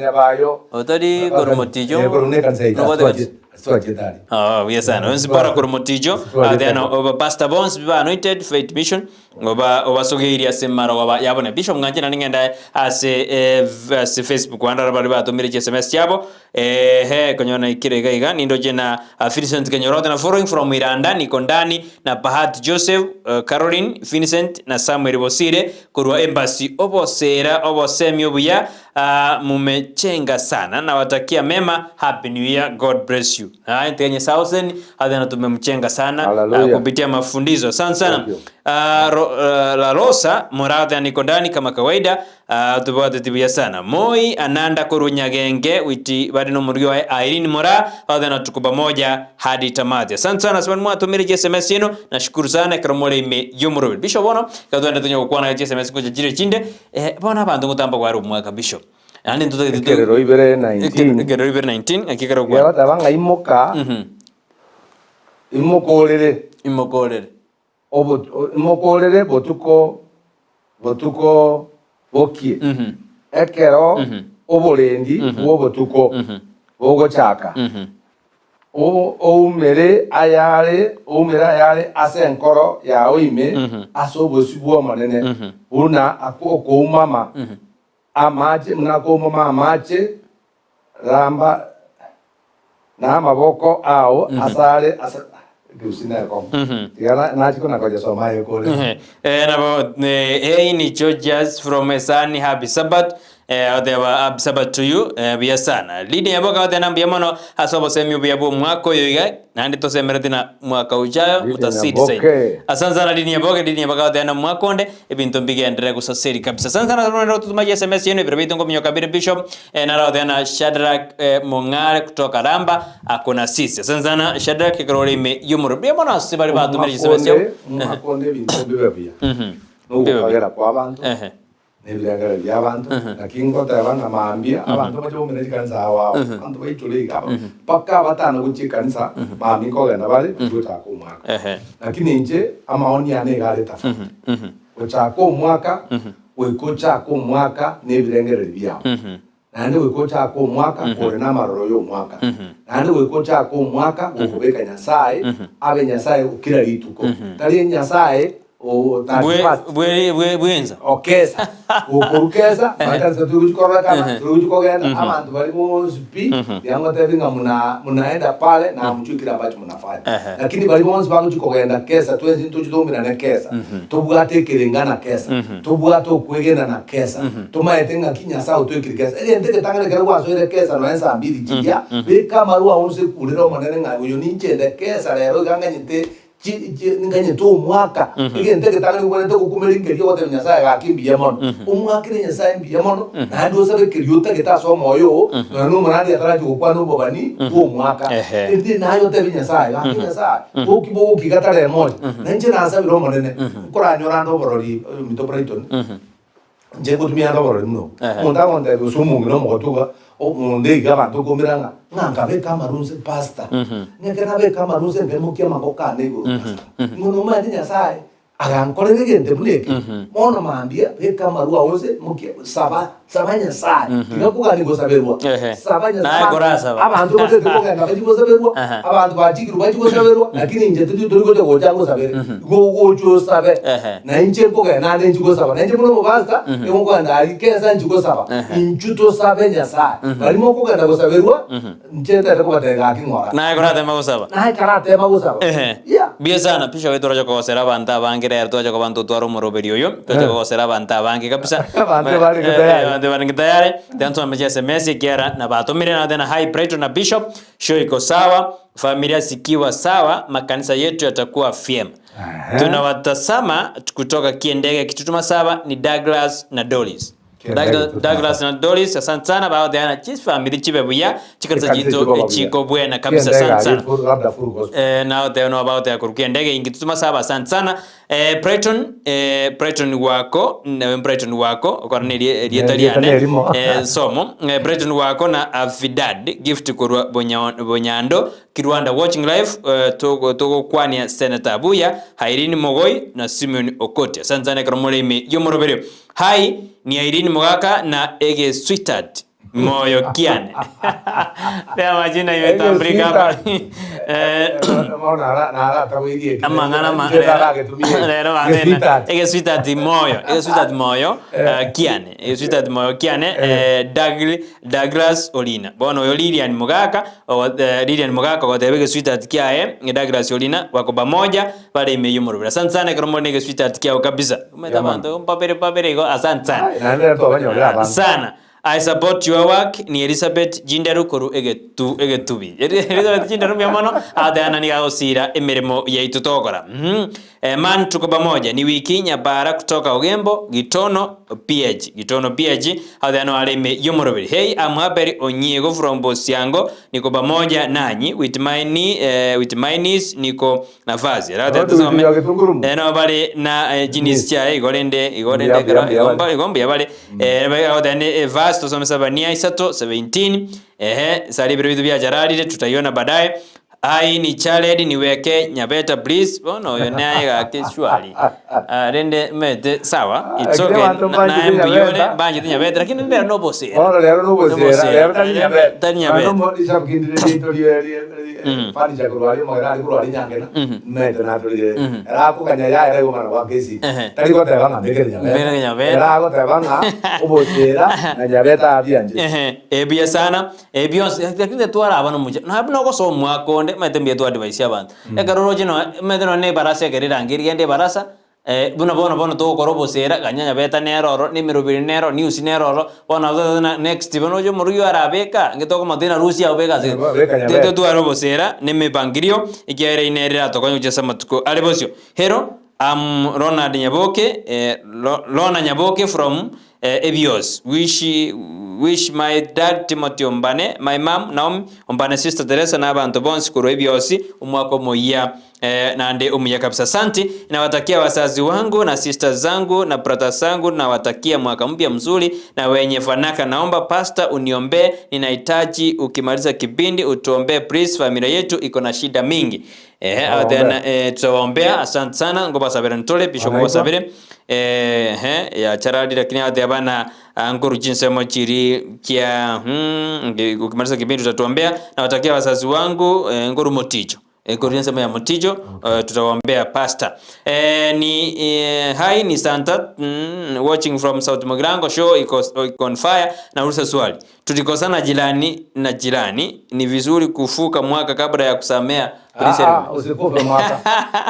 otari koru motijo Nobote- twachetari Oh, yes sana. Onsi para kuri motijo. Then oba Pastor Bones biba anointed faith mission oba obasogeiria ase maro oba yabone bishop nganje nani ngenda ase eh, v- ase Facebook wandara bari batumire SMS yabo eh he konyona ikire iga iga nindo jena uh, Vincent Kenyorote na following from Iranda niko ndani na Bahati Joseph uh, Caroline Vincent na Samuel Bosire kurwa embassy obosera obosemi obuya uh, mumechenga sana nawatakia mema happy new year god bless you haya tenye thousand hadhana tumemchenga sana Hallelujah. uh, kupitia mafundisho asante sana Thank you. uh, ro, uh, la rosa moradha niko ndani kama kawaida uh, tubwatetibuya sana moi ananda korunyagenge witi bari no murugi wa Irene Mora hadhana tuko pamoja hadi tamati asante sana sabani mwatumire SMS yenu nashukuru sana karomole ime yomurobel bishop bono katwende tunyo kukwana SMS kuja jire chinde eh, bona abantu ngutamba kwa rumwaka bishop ani ntuta ekerero ibere 19 kerero ibere 19 akikara kwa yabataba ng'a imoka mhm imokorere imokorere obo- o- imokorere botuko botuko bokie mhm ekero Mhm. oborendi bwa obotuko mhm bogochaka mhm. Oumere ayare, oumere ayare ase enkoro yao ime ase obosio bw'Omonene, buna okoumama amache, buna akoumama amache, ramba namaboko ao asare ase Gusii nekong'u. Tiga na- nachie kona koyesoma aye kore. Eh, nabo eh, hey ni Georgias from Esani happy Sabbath eh, oteba happy Sabbath to you eh, buya sana Lydia Nyaboka oteba mbuya mono ase obosemi obuya bwa omwaka oyo iga naende tosemereti na mwaka ujayo Lydia mutasidi Nyaboke. zaidi asante sana Lydia Nyaboke Lydia Nyaboka oteba na mwaka onde ebinto mbigenderere gosaseri kabisa asante sana rwende otutumagie SMS yenu ebiro biaito nkominyoka bire Bishop eh, naro oteba na Shadrack eh, Mong'are kutoka Ramba Ako na sisi. Asante sana Shadrack ekero ore ime y'omorero. Mbuya mono ase baria batomire chisemi chiabo. Omwaka onde, omwaka onde ebinto mbibe buya. Nogokagera kwa abanto, na ebirengererio bia abanto, naki ngoteba ng'a mambia abanto mbache baumere chikanisa ao ao, abanto baichore iga aba, mpaka abatano gochia ekanisa, mambia nkogenda bare gochaka omwaka. Lakini inche amaoni ane iga are tofauti. Gochaka omwaka, goika ochake omwaka na ebirengererio biao. Naende goika ochake omwaka kore namaroro y'omwaka, naende goika ochake omwaka gokobeka Nyasae abe Nyasae o kera rituko, tari Nyasae o 31st Bwensa. okesa gokorwa kesa nonya kanisa turi gochia kororekana turi gochia kogenda abanto baria bonsi pi riria ngotebi ng'a muna munaenda pale na hamjui kile ambacho munafanya lakini baria bonsi bagochia kogenda kesa twensi ntochie toumerane kesa tobwate ekerengana kesa Tobwate okwegena na kesa, tomaete ng'aki Nyasae otoikire kesa. Egento egetang'ani ekero gwasoire kesa nonya nsaa mbiri chiria, beka amarwa ao onsi ekurere Omonene ng'a oyo ninche inde kesa rero iga nganyete chi chi nganyete omwaka. Egento egetang'ani obwenerete gokumera nkeria ogotebia Nyasae gaki mbuya mono. Omwakere Nyasae mbuya mono, naende osabe keria otagete ase omoyo oo, nonya na omorandi atarachia gokwana obobani bwa omwaka. Erinde naye otebie Nyasae, gaki Nyasae, boki bogokiga tari emoja, na inche nasabire Omonene, Nkoranyora ande oborori ominto Brighton, inche ngotumia ande oborori buna obo. Omonto agontebia gose omong'ina omogotu iga, omonde iga abanto nkoumera ng'a, ng'a nkabeka amaru nse pastor, ng'a ekero nabeka amaru nse nkaimokia amaboko ane igoro pastor, ng'a nomanyete Nyasaye agankorera egento buna eke, bono mambia beka amaru ao nse imokia saba Saba Nyasae, tiga kogania gosaberwa. Ehe. Saba Nyasae. Naye korasaba. Abanto batete kogenda bachie gosaberwa, Aha. abanto bachikirwe bachie gosaberwa, lakini inche tiri tori gocha gocha ngosabere. Igo ogocha osabe. Ehe. Na inche nkogenda naende nchie gosaba. Na inche buna omopastor, nigo nkogenda aria kesa nchie gosaba. Ehe. Inchuo tosabe Nyasae. Baria mokogenda gosaberwa, Inche ntete kobatebia gaki ng'ora. Naye koratema gosaba. Naye karatema gosaba. Ehe. Yeah. Mbuya sana Bishop wetu torache kogosera abanto abange rero twacha koba ntotware omoroberi oyo twacha Eh. kogosera abanto abange kabisa Abanto barenge Eh, tayari. abanto barenge tayari tiga nsome chi sms ekiara nabatomire nagoteba na hi Brighton na Bishop show iko sawa familia zikiwa sawa makanisa yetu yatakuwa vyema Ehe. tunawatazama kutoka Kiendege Kitutu Masaba ni Douglas na Doris Douglas na Doris asante sana bagoteana chifamiri chibe buya chikanisa Chikanisa chito chikoba buya. chikobwena kabisa Kiendege asante aria sana full- labda full gospel. Eh, nagoteba no bagoteba korwa kiendege inki tutuma saba asante sana eh, Brighton eh, Brighton wako nawe Brighton wako okora na erie- erieta Eh, erieta riane nerimo. eh, somo eh, Brighton wako na Avidad gift korwa Bonya- Bonyando Kirwanda watching live eh, togo- togokwania Senator Abuya Irene Mogoi na Simeon Okoti asante sana ekero more ime y'omoroberio Hi, ni Irene Mogaka na egesweetheart moyo kiane. Reba amachina imetambulika hapa. Eh, amang'ana ma- rero rero bamena egesweetheart moyo egesweetheart moyo eh, kiane egesweetheart moyo kiane eh, Dougl- Douglas Olina bono oyo Lilian Mogaka ogo- eh, Lilian Mogaka ogoteba egesweetheart kiaye Douglas Olina wako pamoja Bare ime y'omoroberi. Asante sana ekero more negesweetheart kiao kabisa. Omanyete Yeah, man. abanto mpabere pabere igo asante sana. Naende rero twabanyorire abanto. Sana. I support your work ni Elizabeth Jinderu koru egetu egetubi. Elizabeth Jinderu mbuya mono ateana niga agosira emeremo yaito togokora. Mhm. Eh, man tuko pamoja ni wiki nyabara kutoka Ogembo Gitono PH Gitono PH ateana are ime y'omoroberi. Hey I'm Abel Onyiego from Bosiango Niko pamoja nanyi with my ni eh, with my niece niko nafasi. Era Abande tusome. goitimia getunguru. Eh, no bare na eh, jinis Niece. chiaye igo rende igo rende Mbuya, ekero mbuya, mbuya igo bare. mba- igo mbuya bare. Eh, bagoteba ne eh, verse tusome Sabania isato 17 ehe sari ebiro bitu biachararire tutaiona baadaye. Ai ni Jared niweke Nyabeta please bono oyo naye gaki surely Ah, rende mete sawa it's Lakini okay abanto Na- naye mbanchete mbuyore Nyabeta. mbanchete Nyabeta lakini rero nobosera Bono rero nobosera, rero tari Nyabeta. Tari Nyabeta. Naende risabu kindi riaito rie rie rie furniture korwa aria omogeni are korwa aria Nyangena, mete natorire. Ere akoganya yaya ere komana goaka esimi. Ehe. Tari goteba ng'a mbekere Nyabeta. Mbekere Nyabeta. Ere agoteba ng'a obosera na Nyabeta abianchete. Ehe, ebuya sana Ebi bionsi, lakini tetwaraba nomochie, na buna ogosoa omwaka onde, omanyete mbuya twa-advise abanto. Ekero oroche nonya, omanyete nonya na ebarasa ekero erangerie genda ebarasa, buna bono bono togokora obosera, ganya nyabeta nere ororo, na emeroberi nere ororo, news nere ororo, bono nabo totagete na next bono oche omorugi arabeka, inki tokomotebia ng'a rusia abwo beka ase Beka nyabeta. totware obosera na emebangirio, ekiagera eyio nere eratokonye gochia ase amatuko are bosio. Hero, am Ronald Nyaboke, Lorna Nyaboke from Ebios, wish wish my dad Timothy Ombane, my mum Naomi Ombane, sister Teresa na abanto bonsi korwa Ebiosi omwaka omoyia eh, naende omuya kabisa. Asanti, nawatakia wazazi wangu na sisters zangu na brothers zangu nawatakia mwaka mpya mzuri na wenye fanaka. Naomba pastor uniombee, ninahitaji ukimaliza kipindi utuombee please, familia yetu iko na shida mingi. Ehe, Tutawaombea. tena eh, tutawaombea. Asante sana ngobasabera ntore bishop Wanaitwa? ngobasabere ehe ya charadi lakini ate abana ah, nkuru chinsemo chiri kia ukimaliza kipindi tutatuombea. Nawatakia wazazi wangu eh, nkuru moticho Eh, nkuru chinsemo ya moticho eh, tutawaombea pastor eh, ni eh, hi ni Santa watching from South Mugirango show iko iko on fire. Nauliza swali tulikosana jirani na jirani, ni vizuri kufuka mwaka kabla ya kusamea Ah, ah, osikufe mwaka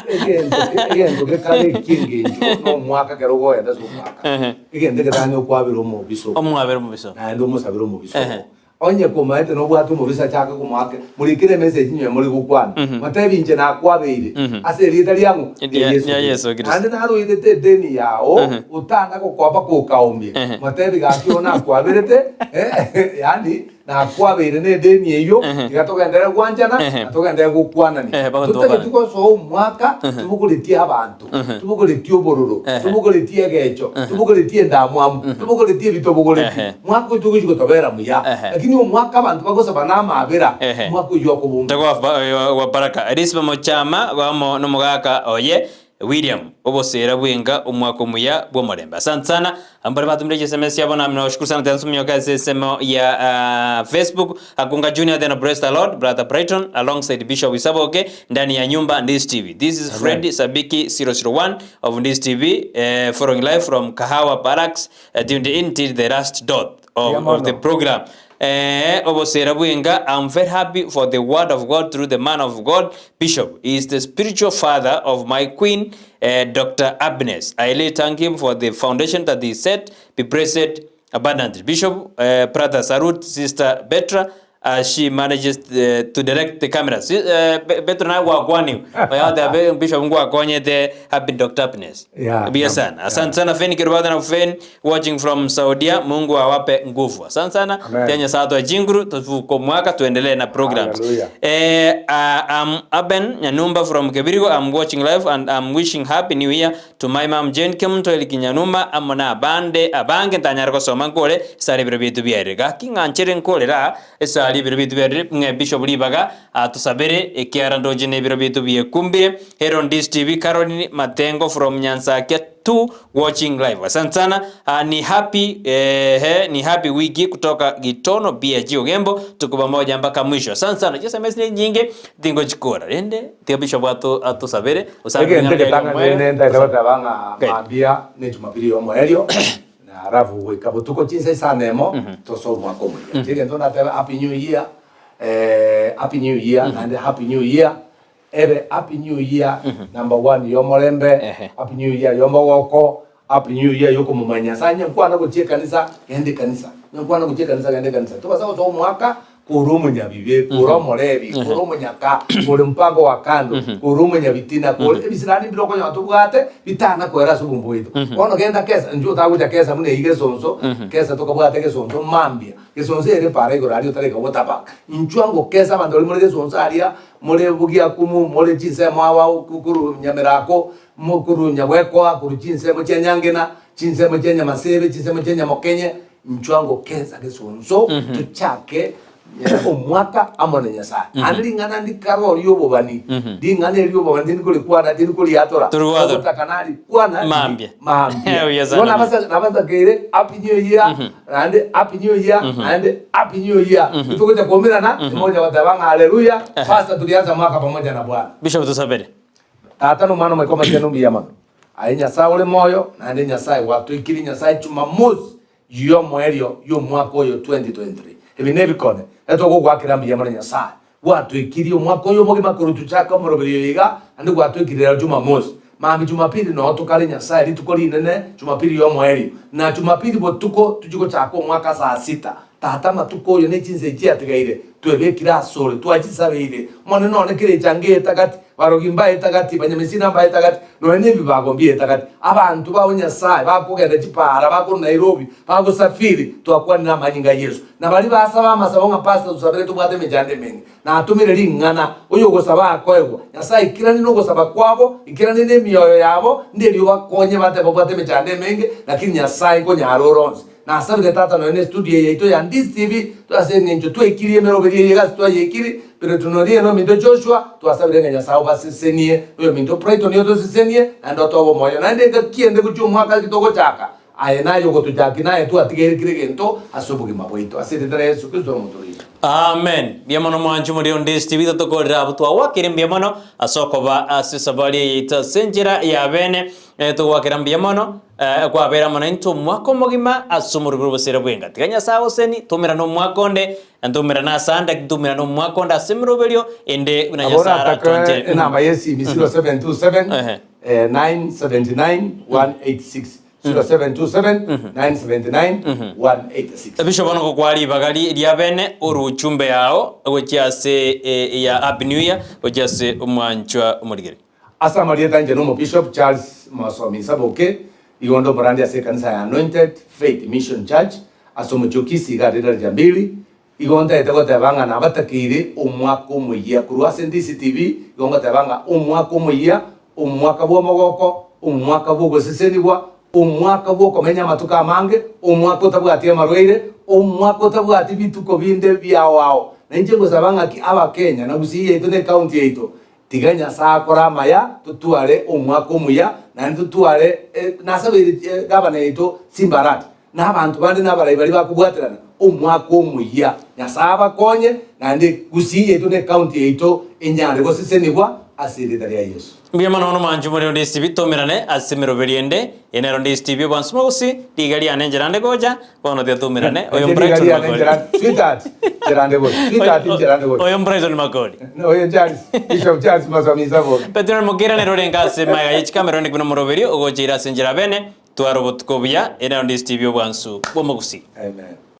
egento egento gekare eki'engencho na omwaka ekero ogoenda ase omwaka Ehe. egento egetang'ani okwabera omobiso Omwabere omobiso. naende omosabere omobiso Ehe. onye komaete nobwate omobisa chaka komoaka morikere emessage nyuma more gokwana motebi inche nakwabeire ase erieta riang'o Ria- ria Yeso Kristo. naende naroirete edeni yao otanga gokoa mpaka okaumia motebi gaki oyo nakwaberete eh, yaani Nakwabeire nedeni eyio, tiga togenderere gwanchana na togenderere gokwanania. Totageti gosoa omwaka tobogoretie abanto, tobogoretie obororo, tobogoretie egecho, tobogoretie endamwamu, tobogoretie ebi tobogoretie. Mwaka oyo togochia gotobera muya, lakini omwaka abanto bagosaba namabera, omwaka oyio okobunga. Mtego wa baraka. Rispa Mochama amo nomogaka oye William, Oboseera bwenga omwaka omuya bw'omorembe. Asante sana mbare batumire chisms chiabo nami nabashukuru sana tena nsomioka ase esemo ya Facebook Akunga Junior then bless the Lord brother Brighton alongside Bishop Isaboke ndani ya nyumba Ndisi TV. This is Fred Sabiki 001 of Ndisi TV eh, following live from Kahawa Barracks eh, tuned in till the last dot of the program. Eeh obosera bwenga am very happy for the word of God through the man of God Bishop he is the spiritual father of my queen eh, Doctor Agnes I really thank him for the foundation that he set be blessed abundantly Bishop eh, brother salute sister Betra as she manages eh, to direct the cameras eh, Betra naye gwakwaniwe oyo Bishop ngwakonyete happy Doctor Agnes Yeah, buya yeah. sana asante sana Feni Kirubata na Fen watching from Saudia Mungu awape nguvu asante sana Amen. Kenya saa jinguru tuvuko mwaka tuendelee na programs Hallelujah. eh, I'm Aben Nyanumba from Kebirigo I'm watching live and I'm wishing happy new year to my mom Jane Kemunto Eliki Nyanumba amo na abande abange ntanyare gosoma nkore esare ebiro bitu biarire gaki ng'anchere nkorera esare ebiro bitu biarire ng'e Bishop Ribaga Atusabere, ekiagera ndoche nebiro biaito biekumbire. Heron Dis TV, Caroline Matengo from Nyansakia 2 watching live. Asante sana. Ah, ni happy eh, ni happy wiki kutoka Gitono BAG Ogembo tuko pamoja mpaka mwisho. Asante sana. Just SMS ni nyingi tingo chikora. Rende tiga bishop atu atusabere. Usabe Egento egetang'ani rende ntaete goteba ng'a Okay. mambia ne Jumapili y'omoerio na alafu goika botuko chinsa isano emo tosoe omwaka omoyia. Inche egento ndatebe happy new year Happy new year naende happy new year ebe happy new year number one y'omorembe Ehe. happy new year y'omogoko happy new year y'okomomanya Nyasaye onye nkwana gochia ekanisa genda ekanisa onye nkwana gochia ekanisa genda ekanisa tobasa gosoa omwaka kore omonyabibe kore omorebi kore omonyaka kore mpango wa kando kore omonyabitina kore ebisirani mbire okonyora tobwate bitana koera ase obombe bwaito bono genda kesa inchuo otagocha kesa buna eyio gesonso kesa tokabwate gesonso mambia Gesonso ere para igoro aria otareka gotaba. Inchuo ngokesa abanto baria more gesonso aria, more bogiakumu, more chinsemo ao korwa Nyamerako, korwa Nyagwekoa, korwa chinsemo chia Nyangena, chinsemo chia Nyamasebe, chinsemo chia Nyamokenye, inchuo ngokesa gesonso tochake. Omwaka amo na Nyasae. Naende ring'ana ndikare ri'obobani, ring'ana eri ri'obobani tindi korikwana, tindi koriatora, Tori gwatora. ogotaka narikwana Mambia. mambia. Buya sana. Igo nabasakeire happy new year, naende happy new year, naende happy new year. Nitogocha koumerana, timogocha goteba ng'a haleluya, pastor tulianza mwaka pamoja na Bwana. Bishop tusabere. Tata na Omwana Omoika Omochenu mbuya mono. Aye Nyasae ore moyo, naende Nyasae gwatoikirie Nyasae Jumamosi y'omoerio y'omwaka oyo 2023. Ebi nebikone, etogogoakera mbuya mono Nyasae. Gwatoikirie omwaka oyo omogima korwa tochake omoroberio oyo iga, naende gwatoikirie rero Jumamosi. Mambia Jumapili noo tokare Nyasae rituko rinene, Jumapili y'omoerio. Na Jumapili botuko tochie gochaka omwaka saa sita. Tata amatuko oyo ne chinsa echi chiatigaire, twebekire asore, twachisabeire. Omonene one kera echango eyetagati, Barogi mbaetagati, banyamesina mbaetagati, nonya nebibago mbietagati. Abanto bao Nyasae bakogenda chipaara, bakorwa Nairobi, bagosafiri, twakwanire amanyinga a Yeso. Na baria basaba amasabo ng'a Pastor tosabere tobwate emechando emenge. Natomire ring'ana, oyogosaba akoegwa. Nyasae ikeranie nogosaba kwabo, ikeranie nemioyo yabo, nderio obakonye batebe babwate emechando emenge, lakini Nyasae nkonyara ore onsi. Nasabire Tata nonya ne studio eye yaito ya Ndisi TV, ase eng'encho twaikirie emeroberi eye egasi twayeikiri, Peretu noria nominto Joshua, twasabire ng'a Nyasae obasesenie, na oyominto Brighton otosesenie, naende otoe obomoyo. Naende engaki ende gochia omwaka eki togochaka, aye naye ogotochakia naye twatigaire kera egento ase obogima bwaito. Ase erieta ria Yeso Kristo omotoria. Amen. Mbuya mono mwanche omorero Ndisi TV totokorera abwo twagwakire mbuya mono ase okoba ase esabari eye yaito ase enchera ya bene. Togwakera mbuya mono. Kwabera amo naintwe omwaka omogima ase omorwebe bw'obosera bw'enga. Tiga Nyasae agoseni, toumerane omwaka onde, ntoumerane ase ande, ntoumerane omwaka onde ase emeroberio ende buna Nabo Nyasae oratake aratonchere. enamba y'esimi 0727 Ehe. 979 186 0727 979 186. Bishop bono gokwa ribaga ria bene oruchumbe yao gochia ase ya Happy New Year gochia ase omwanchwa omorigeri. Ase amarieta inche n'Omobishop Charles Mwasomi Saboke, igo onde omorandi ase ekanisa ya Anointed Faith Mission Church ase omochie o Kisii iga rirari ria Mbili. Igo ntagete goteba ng'a nabatakeire omwaka omoyia korwa ase DCTV, igo ngoteba ng'a omwaka omoyia, omwaka bw'omogoko, omwaka bw'ogosesenigwa, omwaka bw'okomenya amatuko amange, omwaka otabwati amarwaire, omwaka otabwati bituko binde biao ao. Na inche ngosaba ng'aki Abakenya na Gusii yaito na ecounty yaito Tiga Nyasae akore amaya, totware omwaka omuya, naende totware nasabeire gavana yaito Simba Arati, na abanto bande na abarai baria bakobwaterana omwaka omuya. Nyasae abakonye, naende Gusii yaito na ecounty yaito enyare gosesenigwa ase erieta ria Yeso. Mbuya mono bono mwanche more onde ase bitomerane ase emeroberi ende, eye nero onde ase TV obwansu bwa gusii, riga riane enchera nde gocha, bono tiga toumerane, oyo Inche riga Brighton riane Makori. enchera sweetheart nchera nde gocha sweetheart nchera nde gocha Oyo Brighton Makori. Oyo Charles Bishop Charles Masomi Saboke. Petero mokerane rorenge ase magega ye chikamera onde buna omoroberi ogocha ire ase enchera bene, twara obotuko obuya, ere nero onde ase TV obwansu bw'omogusii. Amen.